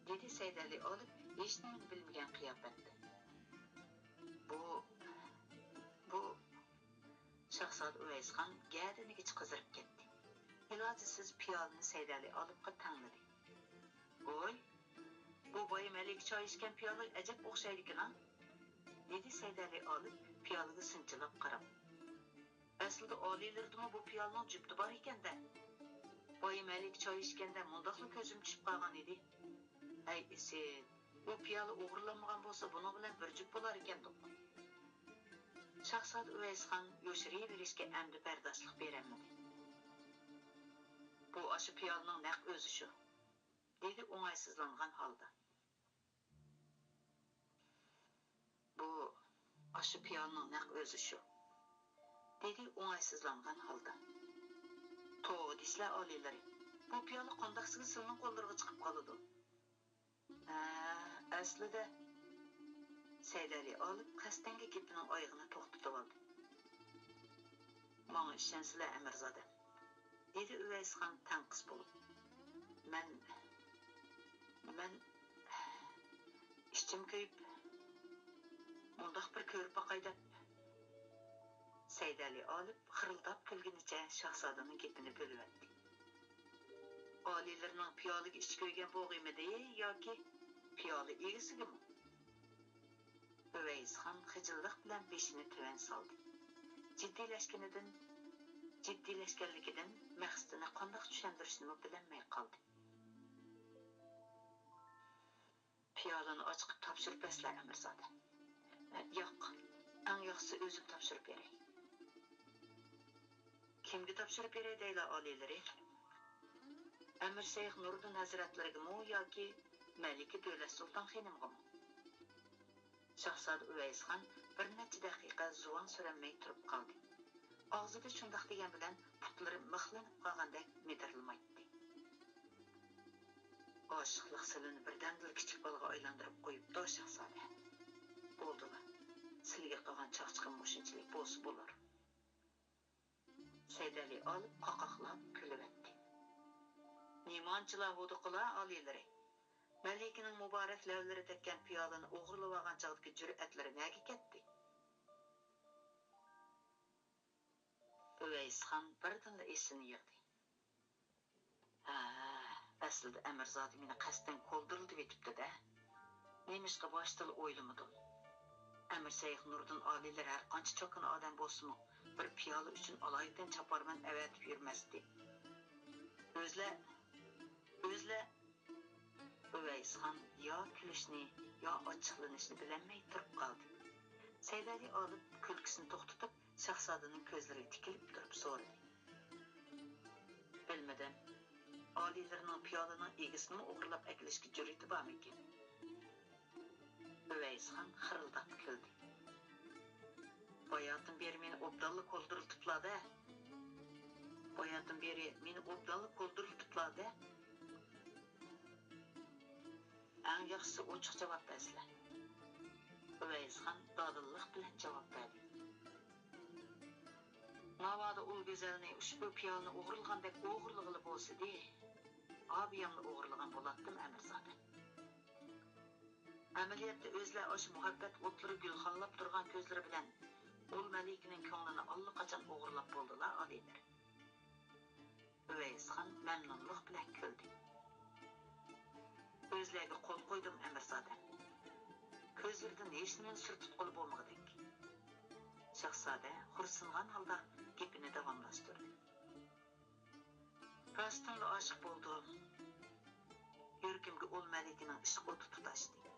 دېدى سەيدەلى ئالىپ ھېچنېمىنى بىلمىگەن قىياپەتتە. بۇ، بۇ، شاھزادە ئۇۋەيسخان گەدىنىگىچە قىزىرىپ كەتتى. ئىلاجىسىز پىيالىنى سەيدەلى ئالىپقا تەڭلىدى. ۋوي، بۇ بايا مەلىكە چاي ئىچكەن پىيالىگە ئەجەب ئوخشايدىكىنا، دېدى سەيدەلى ئالىپ پىيالىگە سىنچىلاپ قاراپ. ئەسلىدە ئالىيلىرىدىمۇ بۇ پىيالىنىڭ جۈپتى بار ئىكەن-دە. بايا مەلىكە چاي ئىچكەندە مۇنداقلا كۆزۈم چۈشۈپ قالغان ئىدى. ھەي ئىسىت، بۇ پىيالە ئوغرىلانمىغان بولسا بۇنىڭ بىلەن بىر جۈپ بولار ئىكەندۇق. شاھزادە ئۇۋەيسخان يوشۇرۇۋېرىشكە ئەمدى بەرداشلىق بېرەلمىدى. بۇ ئاشۇ پىيالىنىڭ نەق ئۆزى شۇ، دېدى ئوڭايسىزلانغان ھالدا. بۇ ئاشۇ پىيالىنىڭ نەق ئۆزى شۇ، دېدى ئوڭايسىزلانغان ھالدا. توۋا دېسىلە ئالىيلىرى، بۇ پىيالە قانداقسىگە سىلىنىڭ قوللىرىغا چىقىپ قالىدۇ؟ ھە، ئەسلىدە. سەيدەلى ئالىپ قەستەنگە گېپىنىڭ ئايىغىنى توختىتىۋالدى. ماڭا ئىشەنسىلە، ئەمىرزادە، دېدى ئۇۋەيسخان تەڭقىس بولۇپ. مەن، مەن ئىچىم كۆيۈپ، مۇنداق بىر كۆرۈپ باقاي دەپ. سەيدەلى ئالىپ خىرىلداپ كۈلگىنىچە شاھزادىنىڭ گېپىنى بۆلۈۋەتتى. ئالىيلىرىنىڭ پىيالىگە ئىچى كۆيگەن بوغىمىدى ياكى پىيالە ئىگىسىگىمۇ؟ ئۇۋەيسخان خىجىللىق بىلەن بېشىنى تۆۋەن سالدى. جىددىيلەشكىنىدىن، جىددىيلەشكەنلىكىدىن مەقسىتىنى قانداق چۈشەندۈرۈشنىمۇ بىلەلمەي قالدى. پىيالىنى ئاچىقىپ تاپشۇرۇپ بەرسىلە، ئەمىرزادە. ياق، ئەڭ ياخشىسى ئۆزۈم تاپشۇرۇپ بېرەي. كىمگە تاپشۇرۇپ بېرەي دەيلا ئالىيلىرى؟ ئەمىر شەيخ نۇردىن ھەزرەتلىرىگىمۇ ياكى مەلىكە دۆلەت سۇلتان خېنىمغىمۇ؟ شاھزادە ئۇۋەيسخان بىر نەچچە دەقىقە زۇۋان سۈرەلمەي تۇرۇپ قالدى. ئاغزىدا شۇنداق دېگەن بىلەن پۇتلىرى مىخلىنىپ قالغاندەك مىدىرلىمايتتى. ئاشىقلىق سىلىنى بىردەمدىلا كىچىك بالىغا ئايلاندۇرۇپ قويۇپتۇ، شاھزادە. بولدىلا، سىلىگە قىلغان چاقچىقىم مۇشۇنچىلىك بولسا بولۇر. سەيدەلى ئالىپ قاقاقلاپ كۈلۈۋەتتى. نېمانچىلا ھودۇقىلا ئالىيلىرى! مەلىكىنىڭ مۇبارەك لەۋلىرى تەگكەن پىيالىنى ئوغرىلىۋالغان چاغدىكى جۈرئەتلىرى نەگە كەتتى؟ ئۇۋەيسخان بىردىنلا ئېسىنى يىغدى. ھە، ئەسلىدە ئەمىرزادە مېنى قەستەن كولدۇرلىتىۋېتىپتۇ-دە. نېمىشقا باشتىلا ئويلىمىدىم؟ ئەمىر شەيخ نۇردىن ئالىيلىرى ھەرقانچە چاكىنا ئادەم بولسىمۇ، بىر پىيالە ئۈچۈن ئالايىتەن چاپارمەن ئەۋەتىپ يۈرمەستى. ئۆزلە، ئۆزلە. ئۇۋەيسخان يا كۈلۈشنى، يا ئاچچىقلىنىشنى بىلەلمەي تۇرۇپ قالدى. سەيدەلى ئالىپ كۈلكىسىنى توختىتىپ، شاھزادىنىڭ كۆزلىرىگە تىكىلىپ تۇرۇپ سورىدى. بىلمىدىم. ئالىيلىرىنىڭ پىيالىنىڭ ئىگىسىنىمۇ ئوغرىلاپ ئەكېلىشكە جۈرئىتى بارمىكىن؟ ئۇۋەيسخان خىرىلداپ كۈلدى. باياتىن بېرى مېنى ئوبدانلا كولدۇرلىتىپلا-دە. باياتىن بېرى مېنى ئوبدانلا كولدۇرلىتىپلا-دە. ئەڭ ياخشىسى ئوچۇق جاۋاب بەرسىلە. ئۇۋەيسخان دادىللىق بىلەن جاۋاب بەردى. ناۋادا ئۇل گۈزەلنى ئۇشبۇ پىيالىنى ئوغرىلىغاندەك ئوغرىلىغىلى بولسىدى، ئابىيامنى ئوغرىلىغان بولاتتىم، ئەمىرزادە. ئەمەلىيەتتە ئۆزلەر ئاشۇ مۇھەببەت ئوتلىرى گۈلخانلاپ تۇرغان كۆزلىرى بىلەن ئۇل مەلىكىنىڭ كۆڭلىنى ئاللىقاچان ئوغرىلاپ بولدىلا، ئالىيلىرى. ئۇۋەيسخان مەمنۇنلۇق بىلەن كۈلدى. ئۆزلەرگە قول قويدۇم، ئەمىرزادە. كۆزلىرىدىن ھېچنېمىنى سۈر تۇتقىلى بولمىغۇدەك. شاھزادە خورسىنغان ھالدا گېپىنى داۋاملاشتۇردى. راستتىنلا ئاشىق بولدۇم. يۈرىكىمگە ئۇل مەلىكىنىڭ ئىشق ئوتى تۇتاشتى.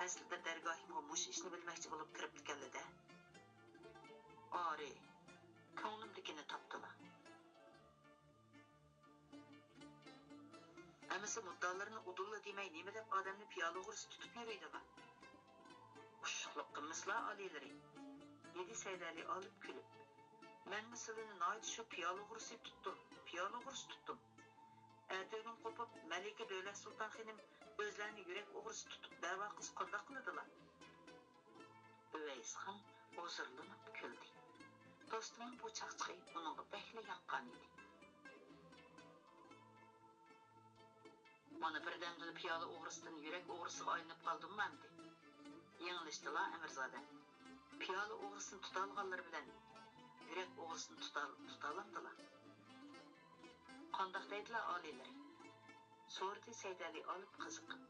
ئەسلىدە دەرگاھىمغا مۇشۇ ئىشنى بىلمەكچى بولۇپ كىرىپتىكەنلا-دە. ئارى، كۆڭلۈمدىكىنى تاپتىلا. ئەمىسە مۇددىئالىرىنى ئۇدۇللا دېمەي، نېمە دەپ ئادەمنى پىيالە ئوغرىسى تۇتۇپ يۈرىدىلا؟ ئۇششۇقلۇق قىلمىسىلا، ئالىيلىرى، دېدى سەيدەلى ئالىپ كۈلۈپ. مەنمۇ سىلىنى ناھايىتى شۇ پىيالە ئوغرىسى تۇتتۇم، پىيالە ئوغرىسى تۇتتۇم. ئەتىگۈن قوپۇپ، مەلىكە دۆلەت سۇلتان خېنىم ئۆزلەرنى يۈرەك ئوغرىسى تۇتۇپ دەۋا قىلسا قانداق قىلىدىلا؟ ئۇۋەيسخان ھۇزۇرلىنىپ كۈلدى. دوستىنىڭ بۇ چاقچىقى ئۇنىڭغا بەكلا ياققان ئىدى. مانا بىردەمدىلا پىيالە ئوغرىسىدىن يۈرەك ئوغرىسىغا ئايلىنىپ قالدىممۇ ئەمدى؟ يېڭىلىشتىلا، ئەمىرزادە. پىيالە ئوغرىسىنى تۇتالىغانلىرى بىلەن يۈرەك ئوغرىسىنى تۇتال-، تۇتالامدىلا؟ قانداق دەيدىلا ئالىيلىرى؟ سورىدى سەيدەلى ئالىپ قىزىقىپ.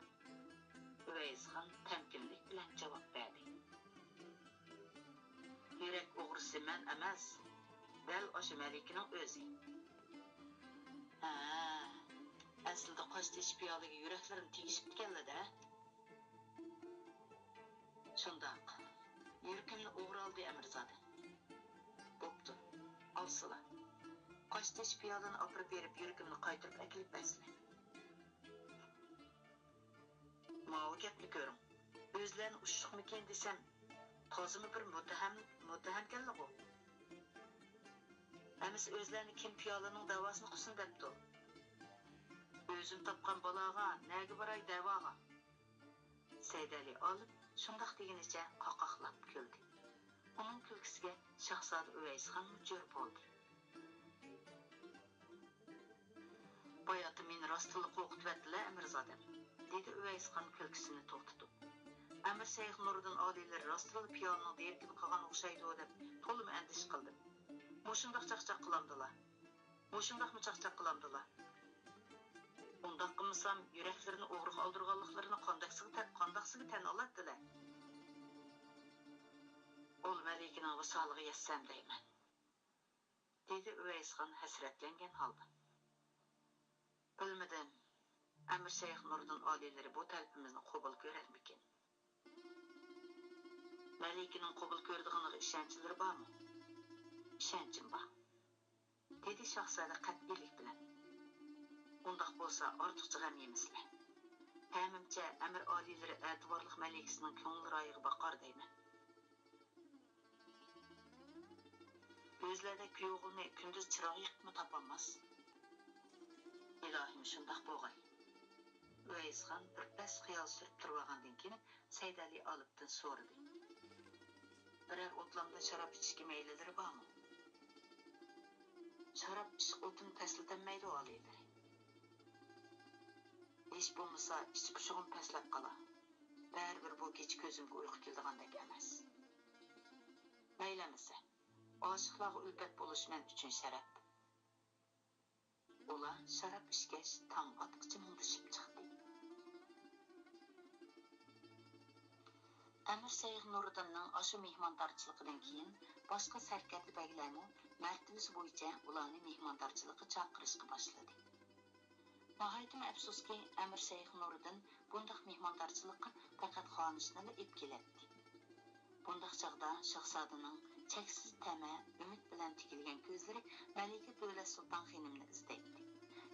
ئۇۋەيسخان تەمكىنلىك بىلەن جاۋاب بەردى. يۈرەك ئوغرىسى مەن ئەمەس، دەل ئاشۇ مەلىكىنىڭ ئۆزى. ھە، ئەسلىدە قاشتېشى پىيالىگە يۈرەكلىرىم تېگىشىپتىكەنلا-دە. شۇنداق. يۈرىكىمنى ئوغرى ئالدى ئەمىرزادە. بوپتۇ، ئالسىلا. قاشتېشى پىيالىنى ئاپىرىپ بېرىپ، يۈرىكىمنى قايتۇرۇپ ئەكېلىپ بەرسىلە. ماۋۇ گەپنى كۆرۈڭ. ئۆزلەرنى ئۇششۇقمىكىن دېسەم، تازىمۇ بىر مۇتتەھەم، مۇتتەھەمكەنلىغۇ. ئەمىسە ئۆزلەرنى كىم پىيالىنىڭ دەۋاسىنى قىلسۇن دەپتۇ؟ ئۆزۈم تاپقان بالاغا نەگە باراي دەۋاغا؟ سەيدەلى ئالىپ شۇنداق دېگىنىچە قاقاقلاپ كۈلدى. ئۇنىڭ كۈلكىسىگە شاھزادە ئۇۋەيسخانمۇ جۆر بولدى. باياتىن مېنى راستتىنلا قورقۇتۇۋەتتىلە، ئەمىرزادەم، دېدى ئۇۋەيسخان كۈلكىسىنى توختىتىپ. ئەمىر شەيخ نۇرىدىن ئالىيلىرى راستتىنلا پىيالىنىڭ دېرىكىنى قىلغان ئوخشايدۇ دەپ تولىمۇ ئەندىشە قىلدىم. مۇشۇنداق چاقچاق قىلامدىلا؟ مۇشۇنداقمۇ چاقچاق قىلامدىلا؟ ئۇنداق قىلمىسام، يۈرەكلىرىنى ئوغرىغا ئالدۇرغانلىقلىرىنى قانداقسىغا تە-، قانداقسىغا تەن ئالاتتىلە؟ ئۇل مەلىكىنىڭ ۋىسالىغا يەتسەم دەيمەن، دېدى ئۇۋەيسخان ھەسرەتلەنگەن ھالدا. بىلمىدىم، ئەمىر شەيخ نۇردىن ئالىيلىرى بۇ تەلىپىمىزنى قوبۇل كۆرەرمىكىن؟ مەلىكىنىڭ قوبۇل كۆرىدىغىنىغا ئىشەنچلىرى بارمۇ؟ ئىشەنچىم بار، دېدى شاھزادە قەتئىيلىك بىلەن. ئۇنداق بولسا ئارتۇقچە غەم يېمىسىلە. ھەممىمچە ئەمىر ئالىيلىرى ئەتىۋارلىق مەلىكىسىنىڭ كۆڭۈل رايىغا باقار دەيمەن. ئۆزلەردەك كۈيئوغۇلنى كۈندۈز چىراغ يېقىپمۇ تاپالماس. ئىلاھىم، شۇنداق بولغاي. ئۇۋەيسخان بىر پەس خىيال سۈرۈپ تۇرۇۋالغاندىن كېيىن سەيدەلى ئالىپتىن سورىدى. بىرەر ئوتلامدىن شاراب ئىچىشكە مەيلىلىرى بارمۇ؟ ئىشق ئوتىنى پەسلىتەلمەيدۇ ئالىيلىرى. ھېچ بولمىسا ئىچ پۇشۇغۇم پەسلەپ قالا. بەرىبىر بۇ كېچە كۆزۈمگە ئۇيقۇ كېلىدىغاندەك ئەمەس. مەيلى ئەمىسە، ئاشىقلارغا ئۈلپەت بولۇش مەن ئۈچۈن شەرەپ. ئۇلار شاراب ئىچكەچ، تاڭ ئاتقىچە مۇڭدىشىپ چىقتى. ئەمىر شەيخ نۇرىدىننىڭ ئاشۇ مېھماندارچىلىقىدىن كېيىن، باشقا سەركەردە بەگلەرمۇ مەرتىۋىسى بويىچە ئۇلارنى مېھماندارچىلىققا چاقىرىشقا باشلىدى. ناھايىتىمۇ ئەپسۇسكى، ئەمىر شەيخ نۇرىدىن بۇنداق مېھماندارچىلىققا پەقەت خانىشنىلا ئېلىپ كېلەتتى. بۇنداق چاغدا شاھزادىنىڭ چەكسىز تەمە، ئۈمىد بىلەن تىكىلگەن كۆزلىرى مەلىكە دۆلەت سۇلتان خېنىمنى ئىزدەيتتى.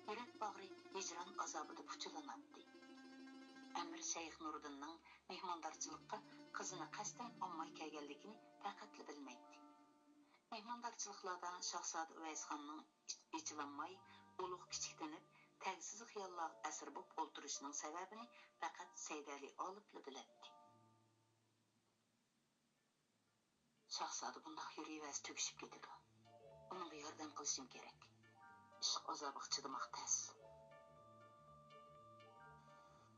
يۈرەك باغرى ھىجران ئازابىدا پۇچىلىناتتى. ئەمىر شەيخ نۇرىدىننىڭ مېھماندارچىلىققا قىزىنى قەستەن ئالماي كەلگەنلىكىنى پەقەتلا بىلمەيتتى. مېھماندارچىلىقلاردا شاھزادە ئۇۋەيسخاننىڭ ئېچىلالماي، ئۇلۇغ كىچىك تىنىپ، تەگسىز خىياللارغا ئەسىر بولۇپ ئولتۇرۇشىنىڭ سەۋەبىنى پەقەت سەيدەلى ئالىپلا بىلەتتى. شاھزادە بۇنداق يۈرۈۋەرسە تۈگىشىپ كېتىدۇ. ئۇنىڭغا ياردەم قىلىشىم كېرەك. ئىشق ئازابىغا چىدىماق تەس.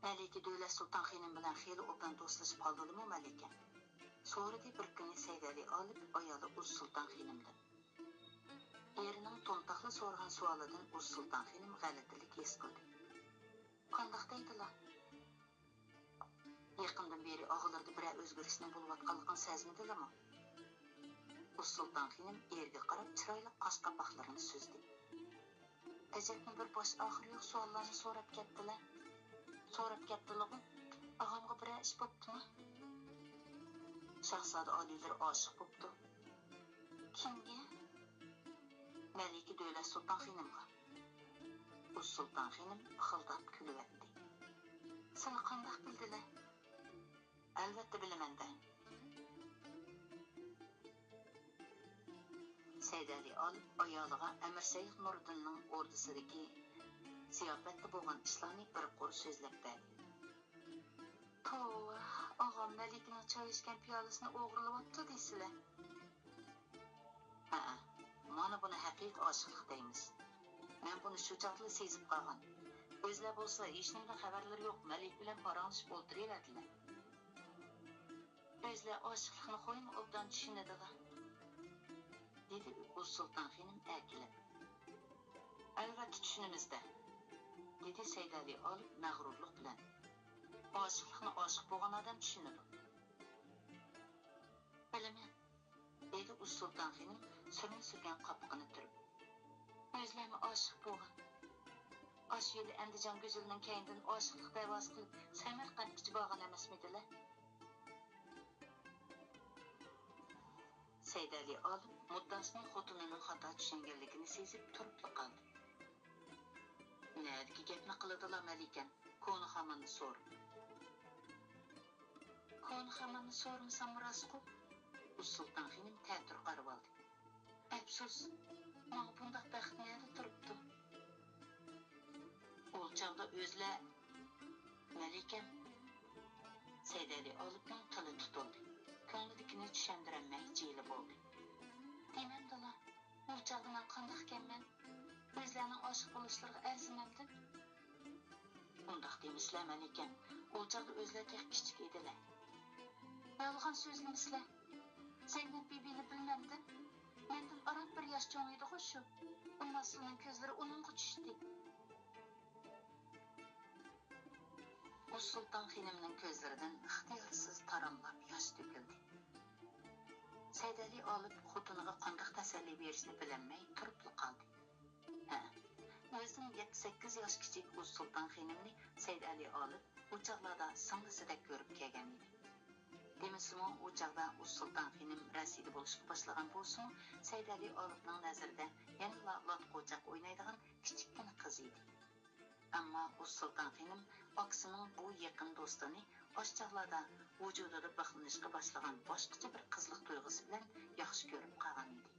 مەلىكە دۆلەت سۇلتان خېنىم بىلەن خېلى ئوبدان دوستلىشىپ قالدىلىمۇ، مەلىكەم؟ سورىدى بىر كۈنى سەيدەلى ئالىپ ئايالى ئۇز سۇلتان خېنىمدىن. ئېرىنىڭ تومتاقلا سورىغان سوئالىدىن ئۇز سۇلتان خېنىم غەلىتىلىك ھېس قىلدى. قانداق دەيدىلا؟ يېقىندىن بېرى ئاغىلىرىدا بىرەر ئۆزگىرىشنىڭ بولۇۋاتقانلىقىنى سەزمىدىلىمۇ؟ ئۇز سۇلتان خېنىم ئېرىگە قاراپ چىرايلىق قاش قاپاقلىرىنى سۈزدى. ئەجەبمۇ بىر باش ئاخىرى يوق سوئاللارنى سوراپ كەتتىلە. سوراپ كەتتىلىغۇ؟ ئاغامغا بىرەر ئىش بوپتۇمۇ؟ شاھزادە ئالىيلىرى ئاشىق بوپتۇ. كىمگە؟ مەلىكە دۆلەت سۇلتان خېنىمغا. ئۇز سۇلتان خېنىم پىخىلداپ كۈلۈۋەتتى. سىلە قانداق بىلدىلە؟ ئەلۋەتتە بىلىمەن-دە. سەيدەلى ئالىپ ئايالىغا ئەمىر شەيخ نۇرىدىننىڭ ئوردىسىدىكى زىياپەتتە بولغان ئىشلارنى بىر قۇر سۆزلەپ بەردى. توۋا، ئاغام مەلىكىنىڭ چاي ئىچكەن پىيالىسىنى ئوغرىلىۋاپتۇ دەيسىلە. ھەئە، مانا بۇنى ھەقىقىي ئاشىقلىق دەيمىز. مەن بۇنى شۇ چاغدىلا سېزىپ قالغان. ئۆزلەر بولسا ھېچنېمىدىن خەۋەرلىرى يوق، مەلىكە بىلەن پاراڭلىشىپ ئولتۇرۇۋەردىلە. ئۆزلەر ئاشىقلىقنى خويمۇ ئوبدان چۈشىنىدىغۇ، دېدى ئۇز سۇلتان خېنىم ئەركىلەپ. ئەلۋەتتە چۈشىنىمىز-دە، دېدى سەيدەلى ئالىپ مەغرۇرلۇق بىلەن. ئاشىقلىقنى ئاشىق بولغان ئادەم چۈشىنىدۇ. بىلىمەن، دېدى ئۇز سۇلتان خېنىم سۈرمە سۈرگەن قاپىقىنى تۈرۈپ. ئۆزلەرمۇ ئاشىق بولغان. ئاشۇ يىلى ئەندىجان گۈزىلىنىڭ كەينىدىن ئاشىقلىق دەۋاسى قىلىپ سەمەرقەنتكىچە بارغان ئەمەسمىدىلە؟ سەيدەلى ئالىپ مۇددىئاسىنىڭ خوتۇنىنىڭ خاتا چۈشەنگەنلىكىنى سېزىپ تۇرۇپلا قالدى. نەدىكى گەپنى قىلىدىلا مەلىكەم، كونا خاماننى سور. كونا خاماننى سورىمىساممۇ راستقۇ؟ ئۇز سۇلتان خېنىم تەتۈر قارىۋالدى. ئەپسۇس، ماڭا بۇنداق بەخت نەدە تۇرۇپتۇ؟ ئۇ چاغدا ئۆزلەر، مەلىكەم. سەيدەلى ئالىپنىڭ تىلى تۇتۇلدى. كۆڭلىدىكىنى چۈشەندۈرەلمەي جىلە بولدى. دېمەمدىلا، ئۇ چاغدا مەن قانداقكەنمەن؟ ئۆزلەرنىڭ ئاشىق بولۇشلىرىغا ئەرزىمەمدىم. ئۇنداق دېمىسىلە، مەلىكەم. ئۇ چاغدا ئۆزلەر تېخى كىچىك ئىدىلە. يالغان سۆزلىمىسىلە. زەينەپ بىبىنى بىلمەمدىم. مەندىن ئاران بىر ياش چوڭ ئىدىغۇ شۇ. ئۇ ناسىلنىڭ كۆزلىرى ئۇنىڭغا چۈشتى. ئۇز سۇلتان خېنىمنىڭ كۆزلىرىدىن ئىختىيارسىز تاراملاپ ياش تۆكۈلدى. سەيدەلى ئالىپ خوتۇنىغا قانداق تەسەللى بېرىشنى بىلەلمەي تۇرۇپلا قالدى. ھە، ئۆزىدىن يەتتە-سەككىز ياش كىچىك ئۇز سۇلتان خېنىمنى سەيدەلى ئالىپ ئۇ چاغلاردا سىڭلىسىدەك كۆرۈپ كەلگەن ئىدى. دېمىسىمۇ، ئۇ چاغدا ئۇز سۇلتان خېنىم رەسىدە بولۇشقا باشلىغان بولسىمۇ، سەيدەلى ئالىپنىڭ نەزىرىدە يەنىلا لات-قوچاق ئوينايدىغان كىچىككىنە قىز ئىدى. ئەمما ئۇز سۇلتان خېنىم ئاكىسىنىڭ بۇ يېقىن دوستىنى ئاشۇ چاغلاردا ۋۇجۇدىدا بىخلىنىشقا باشلىغان باشقىچە بىر قىزلىق تۇيغۇسى بىلەن ياخشى كۆرۈپ قالغان ئىدى.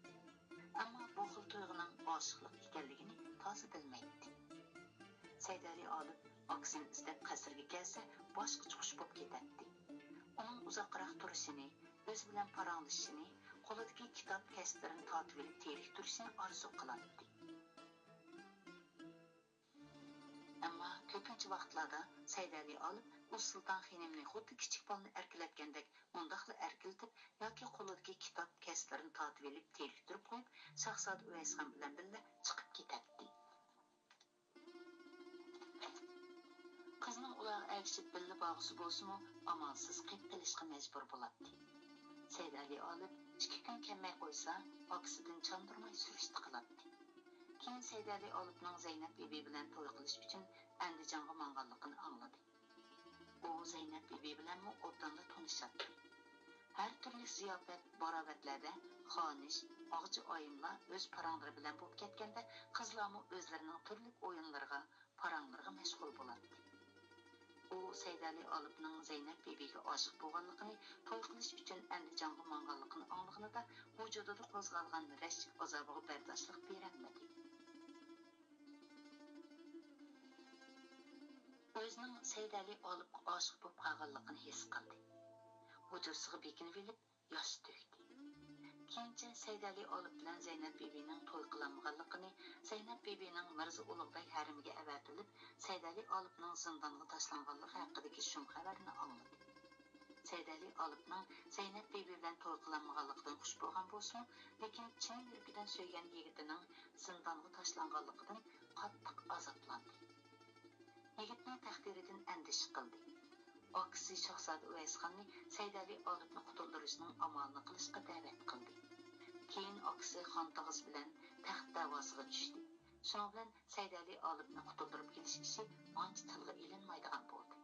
ئەمما بۇ خىل تۇيغۇنىڭ ئاشىقلىق ئىكەنلىكىنى تازا بىلمەيتتى. سەيدەلى ئالىپ ئاكىسىنى ئىزدەپ قەسىرگە كەلسە، باشقىچە خۇش بولۇپ كېتەتتى. ئۇنىڭ ئۇزاقراق تۇرۇشىنى، ئۆزى بىلەن پاراڭلىشىشىنى، قولىدىكى كىتاب، كەشتىلىرىنى تارتىۋېلىپ تېرىكتۈرۈشىنى ئارزۇ قىلاتتى. ئەمما كۆپىنچە ۋاقىتلاردا سەيدەلى ئالىپ ئۇ سۇلتان خېنىمنى خۇددى كىچىك بالىنى ئەركىلەتكەندەك مۇنداقلا ئەركىلىتىپ ياكى قولىدىكى كىتاب كەستلىرىنى تارتىۋېلىپ تېرىكتۈرۈپ قويۇپ، شاھزادە ئۇۋەيسخان بىلەن بىللە چىقىپ كېتەتتى. قىزنىڭ ئۇلارغا ئەگىشىپ بىللە بارغۇسى بولسىمۇ، ئامالسىز قېلىپ قېلىشقا مەجبۇر بولاتتى. سەيدەلى ئالىپ ئىككى كۈن كەلمەي قويسا، ئاكىسىدىن چاندۇرماي سۈرۈشتە قىلاتتى. كېيىن سەيدەلى ئالىپنىڭ زەينەپ بىبى بىلەن توي قىلىش ئۈچۈن ئەندىجانغا ماڭغانلىقىنى ئاڭلىدى. ئۇ زەينەپ بىبى بىلەنمۇ ئوبدانلا تونۇشاتتى. ھەر تۈرلۈك زىياپەت، باراۋەتلەردە خانىش، ئاغىچى ئايىملار ئۆز پاراڭلىرى بىلەن بولۇپ كەتكەندە، قىزلارمۇ ئۆزلىرىنىڭ تۈرلۈك ئويۇنلىرىغا، پاراڭلىرىغا مەشغۇل بولاتتى. ئۇ سەيدەلى ئالىپنىڭ زەينەپ بىبىگە ئاشىق بولغانلىقىنى، توي قىلىش ئۈچۈن ئەندىجانغا ماڭغانلىقىنى ئاڭلىغىنىدا، ۋۇجۇدىدا قوزغالغان رەشك ئازابىغا بەرداشلىق بېرەلمىدى. ئۆزىنىڭ سەيدەلى ئالىپقا ئاشىق بولۇپ قالغانلىقىنى ھېس قىلدى. ھۇجرىسىغا بېكىنىۋېلىپ، ياش تۆكتى. كېيىنچە سەيدەلى ئالىپ بىلەن زەينەپ بىبىنىڭ توي قىلالمىغانلىقىنى، زەينەپ بىبىنىڭ مىرزا ئۇلۇغبەگ ھەرىمىگە ئەۋەتىلىپ، سەيدەلى ئالىپنىڭ زىندانغا تاشلانغانلىقى ھەققىدىكى شۇم خەۋەرنى ئاڭلىدى. سەيدەلى ئالىپنىڭ زەينەپ بىبى بىلەن توي قىلالمىغانلىقىدىن خۇش بولغان بولسىمۇ، لېكىن چىن يۈرىكىدىن سۆيگەن يىگىتىنىڭ زىندانغا تاشلانغانلىقىدىن قاتتىق ئازابلاندى. يىگىتنىڭ تەقدىرىدىن ئەندىشە قىلدى. ئاكىسى شاھزادە ئۇۋەيسخاننى سەيدەلى ئالىپنى قۇتۇلدۇرۇشنىڭ ئامالىنى قىلىشقا دەۋەت قىلدى. كېيىن ئاكىسى خان تاغىسى بىلەن تەخت دەۋاسىغا چۈشتى. شۇنىڭ بىلەن سەيدەلى ئالىپنى قۇتۇلدۇرۇپ كېلىش ئىشى ئانچە تىلغا ئېلىنمايدىغان بولدى.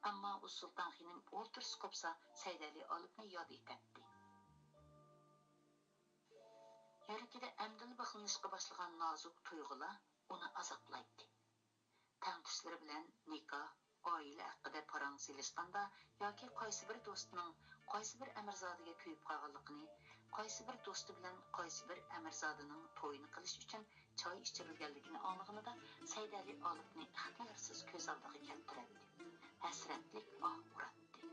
ئەمما ئۇ سۇلتان خېنىم ئولتۇرسا قوپسا سەيدەلى ئالىپنى ياد ئېتەتتى. يۈرىكىدە ئەمدىلا بىخلىنىشقا باشلىغان نازۇك تۇيغۇلار ئۇنى ئازابلايتتى. تەڭتۇشلىرى بىلەن نىكاھ، ئائىلە ھەققىدە پاراڭ سېلىشقاندا ياكى قايسى بىر دوستىنىڭ قايسى بىر ئەمىرزادىگە كۆيۈپ قالغانلىقىنى، قايسى بىر دوستى بىلەن قايسى بىر ئەمىرزادىنىڭ تويىنى قىلىش ئۈچۈن چاي ئىچۈرۈلگەنلىكىنى ئاڭلىغىنىدا سەيدەلى ئالىپنى ئىختىيارسىز كۆز ئالدىغا كەلتۈرەتتى. ھەسرەتلىك ئاھ ئۇراتتى.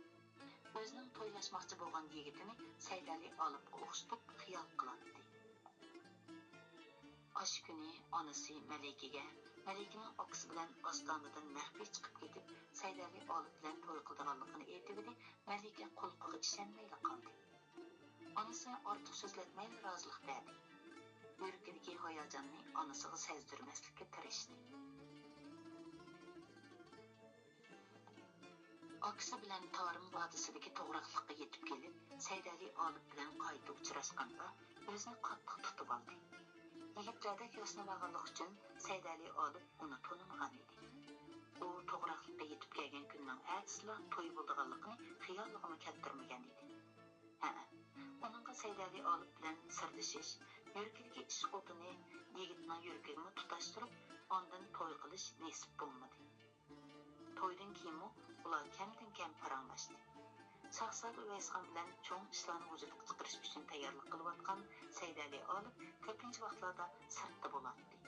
ئۆزىنىڭ تويلاشماقچى بولغان يىگىتىنى سەيدەلى ئالىپقا ئوخشىتىپ خىيال قىلاتتى. ئاشۇ كۈنى ئانىسى مەلىكىگە مەلىكىنىڭ ئاكىسى بىلەن ئاستانىدىن مەخپىي چىقىپ كېتىپ، سەيدەلى ئالىپ بىلەن توي قىلىدىغانلىقىنى ئېيتىۋىدى، مەلىكە قۇلىقىغا ئىشەنمەيلا قالدى. ئانىسى ئارتۇق سۆزلەتمەيلا رازىلىق بەردى. يۈرىكىدىكى ھاياجاننى ئانىسىغا سەزدۈرمەسلىككە تىرىشتى. ئاكىسى بىلەن تارىم ۋادىسىدىكى توغراقلىققا يېتىپ كېلىپ، سەيدەلى ئالىپ بىلەن قايتا ئۇچراشقاندا، ئۆزىنى قاتتىق تۇتۇۋالدى. يىگىتلەردەك ياسىنىۋالغانلىقى ئۈچۈن سەيدەلى ئالىپ ئۇنى تونۇمىغان ئىدى. ئۇ توغراقلىققا يېتىپ كەلگەن كۈننىڭ ئەتىسىلا توي بولىدىغانلىقىنى خىيالىغىمۇ كەلتۈرمىگەن ئىدى. ھەئە، ئۇنىڭغا سەيدەلى ئالىپ بىلەن سىردىشىش، يۈرىكىدىكى ئىشق ئوتىنى يىگىتنىڭ يۈرىكىگىمۇ تۇتاشتۇرۇپ، ئاندىن توي قىلىش نېسىپ بولمىدى. تويدىن كېيىنمۇ ئۇلار كەمدىن كەم پاراڭلاشتى. شاھزادە ئۇۋەيسخان بىلەن چوڭ ئىشلارنى ۋۇجۇدقا چىقىرىش ئۈچۈن تەييارلىق قىلىۋاتقان سەيدەلى ئالىپ كۆپىنچە ۋاقىتلاردا سىرتتا بولاتتى.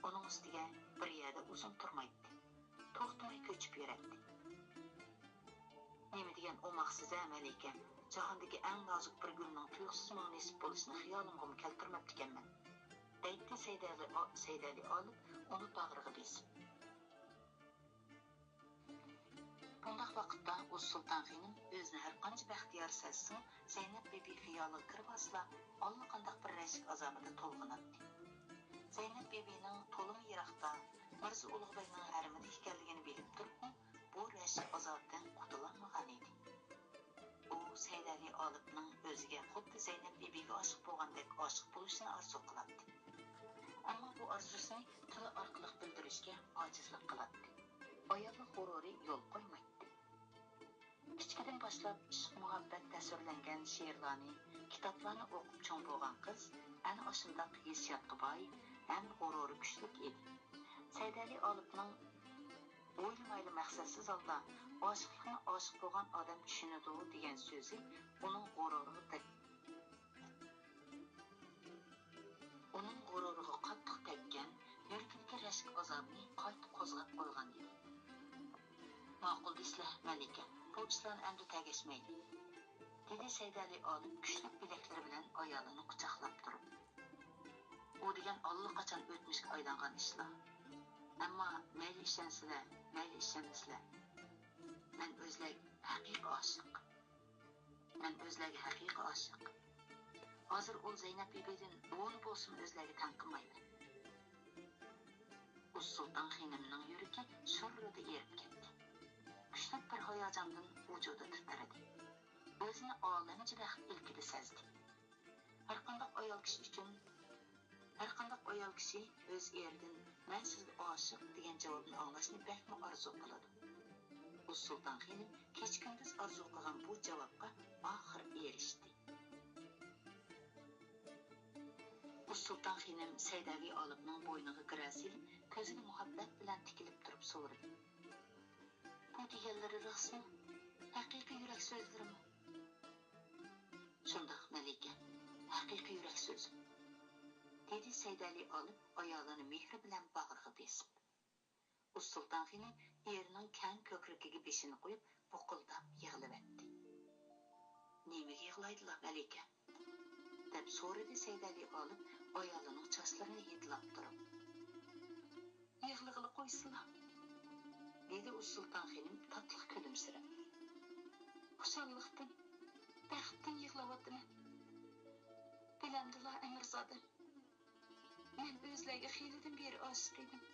ئۇنىڭ ئۈستىگە بىر يەردە ئۇزۇن تۇرمايتتى. توختىماي كۆچۈپ يۈرەتتى. نېمە دېگەن ئوماقسىز-ھە، مەلىكە! جاھاندىكى ئەڭ نازۇك بىر گۈلنىڭ تۇيۇقسىز ماڭا نېسىپ بولۇشىنى خىيالىمغىمۇ كەلتۈرمەپتىكەنمەن، دەيتتى سەيدەلى، سەيدەلى ئالىپ ئۇنى باغرىغا بېسىپ. بۇنداق ۋاقىتتا ئۇ سۇلتان خېنىم ئۆزىنى ھەرقانچە بەختىيار سەزسىمۇ، زەينەپ بىبى خىيالىغا كىرىۋالسىلا، ئاللىقانداق بىر رەشك ئازابىدا تولغىناتتى. زەينەپ بىبىنىڭ تولىمۇ يىراقتا، مىرزا ئۇلۇغبەگنىڭ ھەرىمىدە ئىكەنلىكىنى بىلىپ تۇرۇپمۇ، بۇ رەشك ئازابىدىن قۇتۇلالمىغان ئىدى. ئۇ سەيدەلى ئالىپنىڭ ئۆزىگە خۇددى زەينەپ بىبىگە ئاشىق بولغاندەك ئاشىق بولۇشىنى ئارزۇ قىلاتتى. ئەمما بۇ ئارزۇسىنى تىل ئارقىلىق بىلدۈرۈشكە ئاجىزلىق قىلاتتى. ئاياللىق غۇرۇرى يول قويمايتتى. كىچىكىدىن باشلاپ ئىشق-مۇھەببەت تەسۋىرلەنگەن شېئىرلارنى، كىتابلارنى ئوقۇپ چوڭ بولغان قىز ئەنە ئاشۇنداق ھېسسىياتقا باي ھەم غۇرۇرى كۈچلۈك ئىدى. سەيدەلى ئالىپنىڭ ئويلىمايلا مەقسەتسىز ھالدا «ئاشىقلىقنى ئاشىق بولغان ئادەم چۈشىنىدۇ» دېگەن سۆزى ئۇنىڭ غۇرۇرىغا تەگ-، ئۇنىڭ غۇرۇرىغا قاتتىق تەگكەن، يۈرىكىدىكى رەشك ئازابىنى قايتا قوزغاپ قويغان ئىدى. «ماقۇل دېسىلە، مەلىكە، بۇ ئىشلارنى ئەمدى تەگەشمەيلى»، دېدى سەيدەلى ئالىپ كۈچلۈك بىلەكلىرى بىلەن ئايالىنى قۇچاقلاپ تۇرۇپ. «ئۇ دېگەن ئاللىقاچان ئۆتمۈشكە ئايلانغان ئىشلار. ئەمما مەيلى ئىشەنسىلە، مەيلى ئىشەنمىسىلە، مەن ئۆزلەرگە ھەقىقىي ئاشىق. مەن ئۆزلەرگە ھەقىقىي ئاشىق. ھازىر ئۇل زەينەپ بىبىدىن ئۇۋىنى بولسىمۇ ئۆزلەرگە تەڭ قىلمايمەن. ئۇ سۇلتان خېنىمنىڭ يۈرىكى شۇررىدە ئېرىپ كەتتى. كۈچلۈك بىر ھاياجاندىن ۋۇجۇدى تىترىدى. ئۆزىنى ئالەمچە بەخت ئىلكىدە سەزدى. ھەرقانداق ئايال كىشى ئۈچۈن، ھەرقانداق ئايال كىشى ئۆز ئېرىدىن «مەن سىزگە ئاشىق» دېگەن جاۋابنى ئاڭلاشنى بەكمۇ ئارزۇ قىلىدۇ. ئۇ سۇلتان خېنىم كېچە-كۈندۈز ئارزۇ قىلغان بۇ جاۋابقا ئاخىر ئېرىشتى. ئۇ سۇلتان خېنىم سەيدەلى ئالىپنىڭ بوينىغا گىرە سېلىپ، كۆزىگە مۇھەببەت بىلەن تىكىلىپ تۇرۇپ سورىدى. بۇ دېگەنلىرى راستمۇ؟ ھەقىقىي يۈرەك سۆزلىرىمۇ؟ شۇنداق، مەلىكە، ھەقىقىي يۈرەك سۆزۈم، دېدى سەيدەلى ئالىپ ئايالىنى مېھرى بىلەن باغرىغا بېسىپ. ئۇ سۇلتان خېنىم ئېرىنىڭ كەڭ كۆكرىكىگە بېشىنى قويۇپ، بۇقۇلداپ يىغلىۋەتتى. نېمىگە يىغلايدىلا، مەلىكە؟ دەپ سورىدى سەيدەلى ئالىپ ئايالىنىڭ چاچلىرىنى ھىدلاپ تۇرۇپ. يىغلىغىلى قويسىلا، دېدى ئۇ سۇلتان خېنىم تاتلىق كۈلۈمسىرەپ. خۇشاللىقتىن، بەختتىن يىغلاۋاتىمەن. بىلەمدىلا، ئەمىرزادەم، مەن ئۆزلەرگە خېلىدىن بېرى ئاشىق ئىدىم.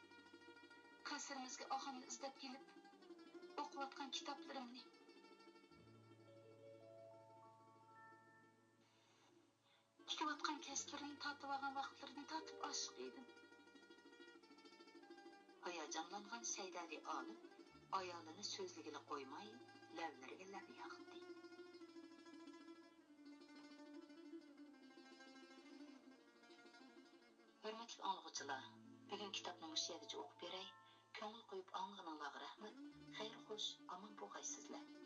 قەسرىمىزگە ئاغامنى ئىزدەپ كېلىپ، ئوقۇۋاتقان كىتابلىرىمنى، تىكىۋاتقان كەسىپلىرىنى تارتىۋالغان ۋاقىتلىرىدىن تارتىپ ئاشىق ئىدىم. ھاياجانلانغان سەيدەلى ئالىپ ئايالىنى سۆزلىگىلى قويماي، لەۋلىرىگە لەۋ ياقتى. ھۆرمەتلىك ئاڭلىغۇچىلار، بۈگۈن كىتابنى مۇشۇ يەرگىچە ئوقۇپ بېرەي. كۆڭۈل قويۇپ ئاڭلىغىنىڭلارغا رەھمەت. خەير خوش، ئامان بولغايسىزلەر.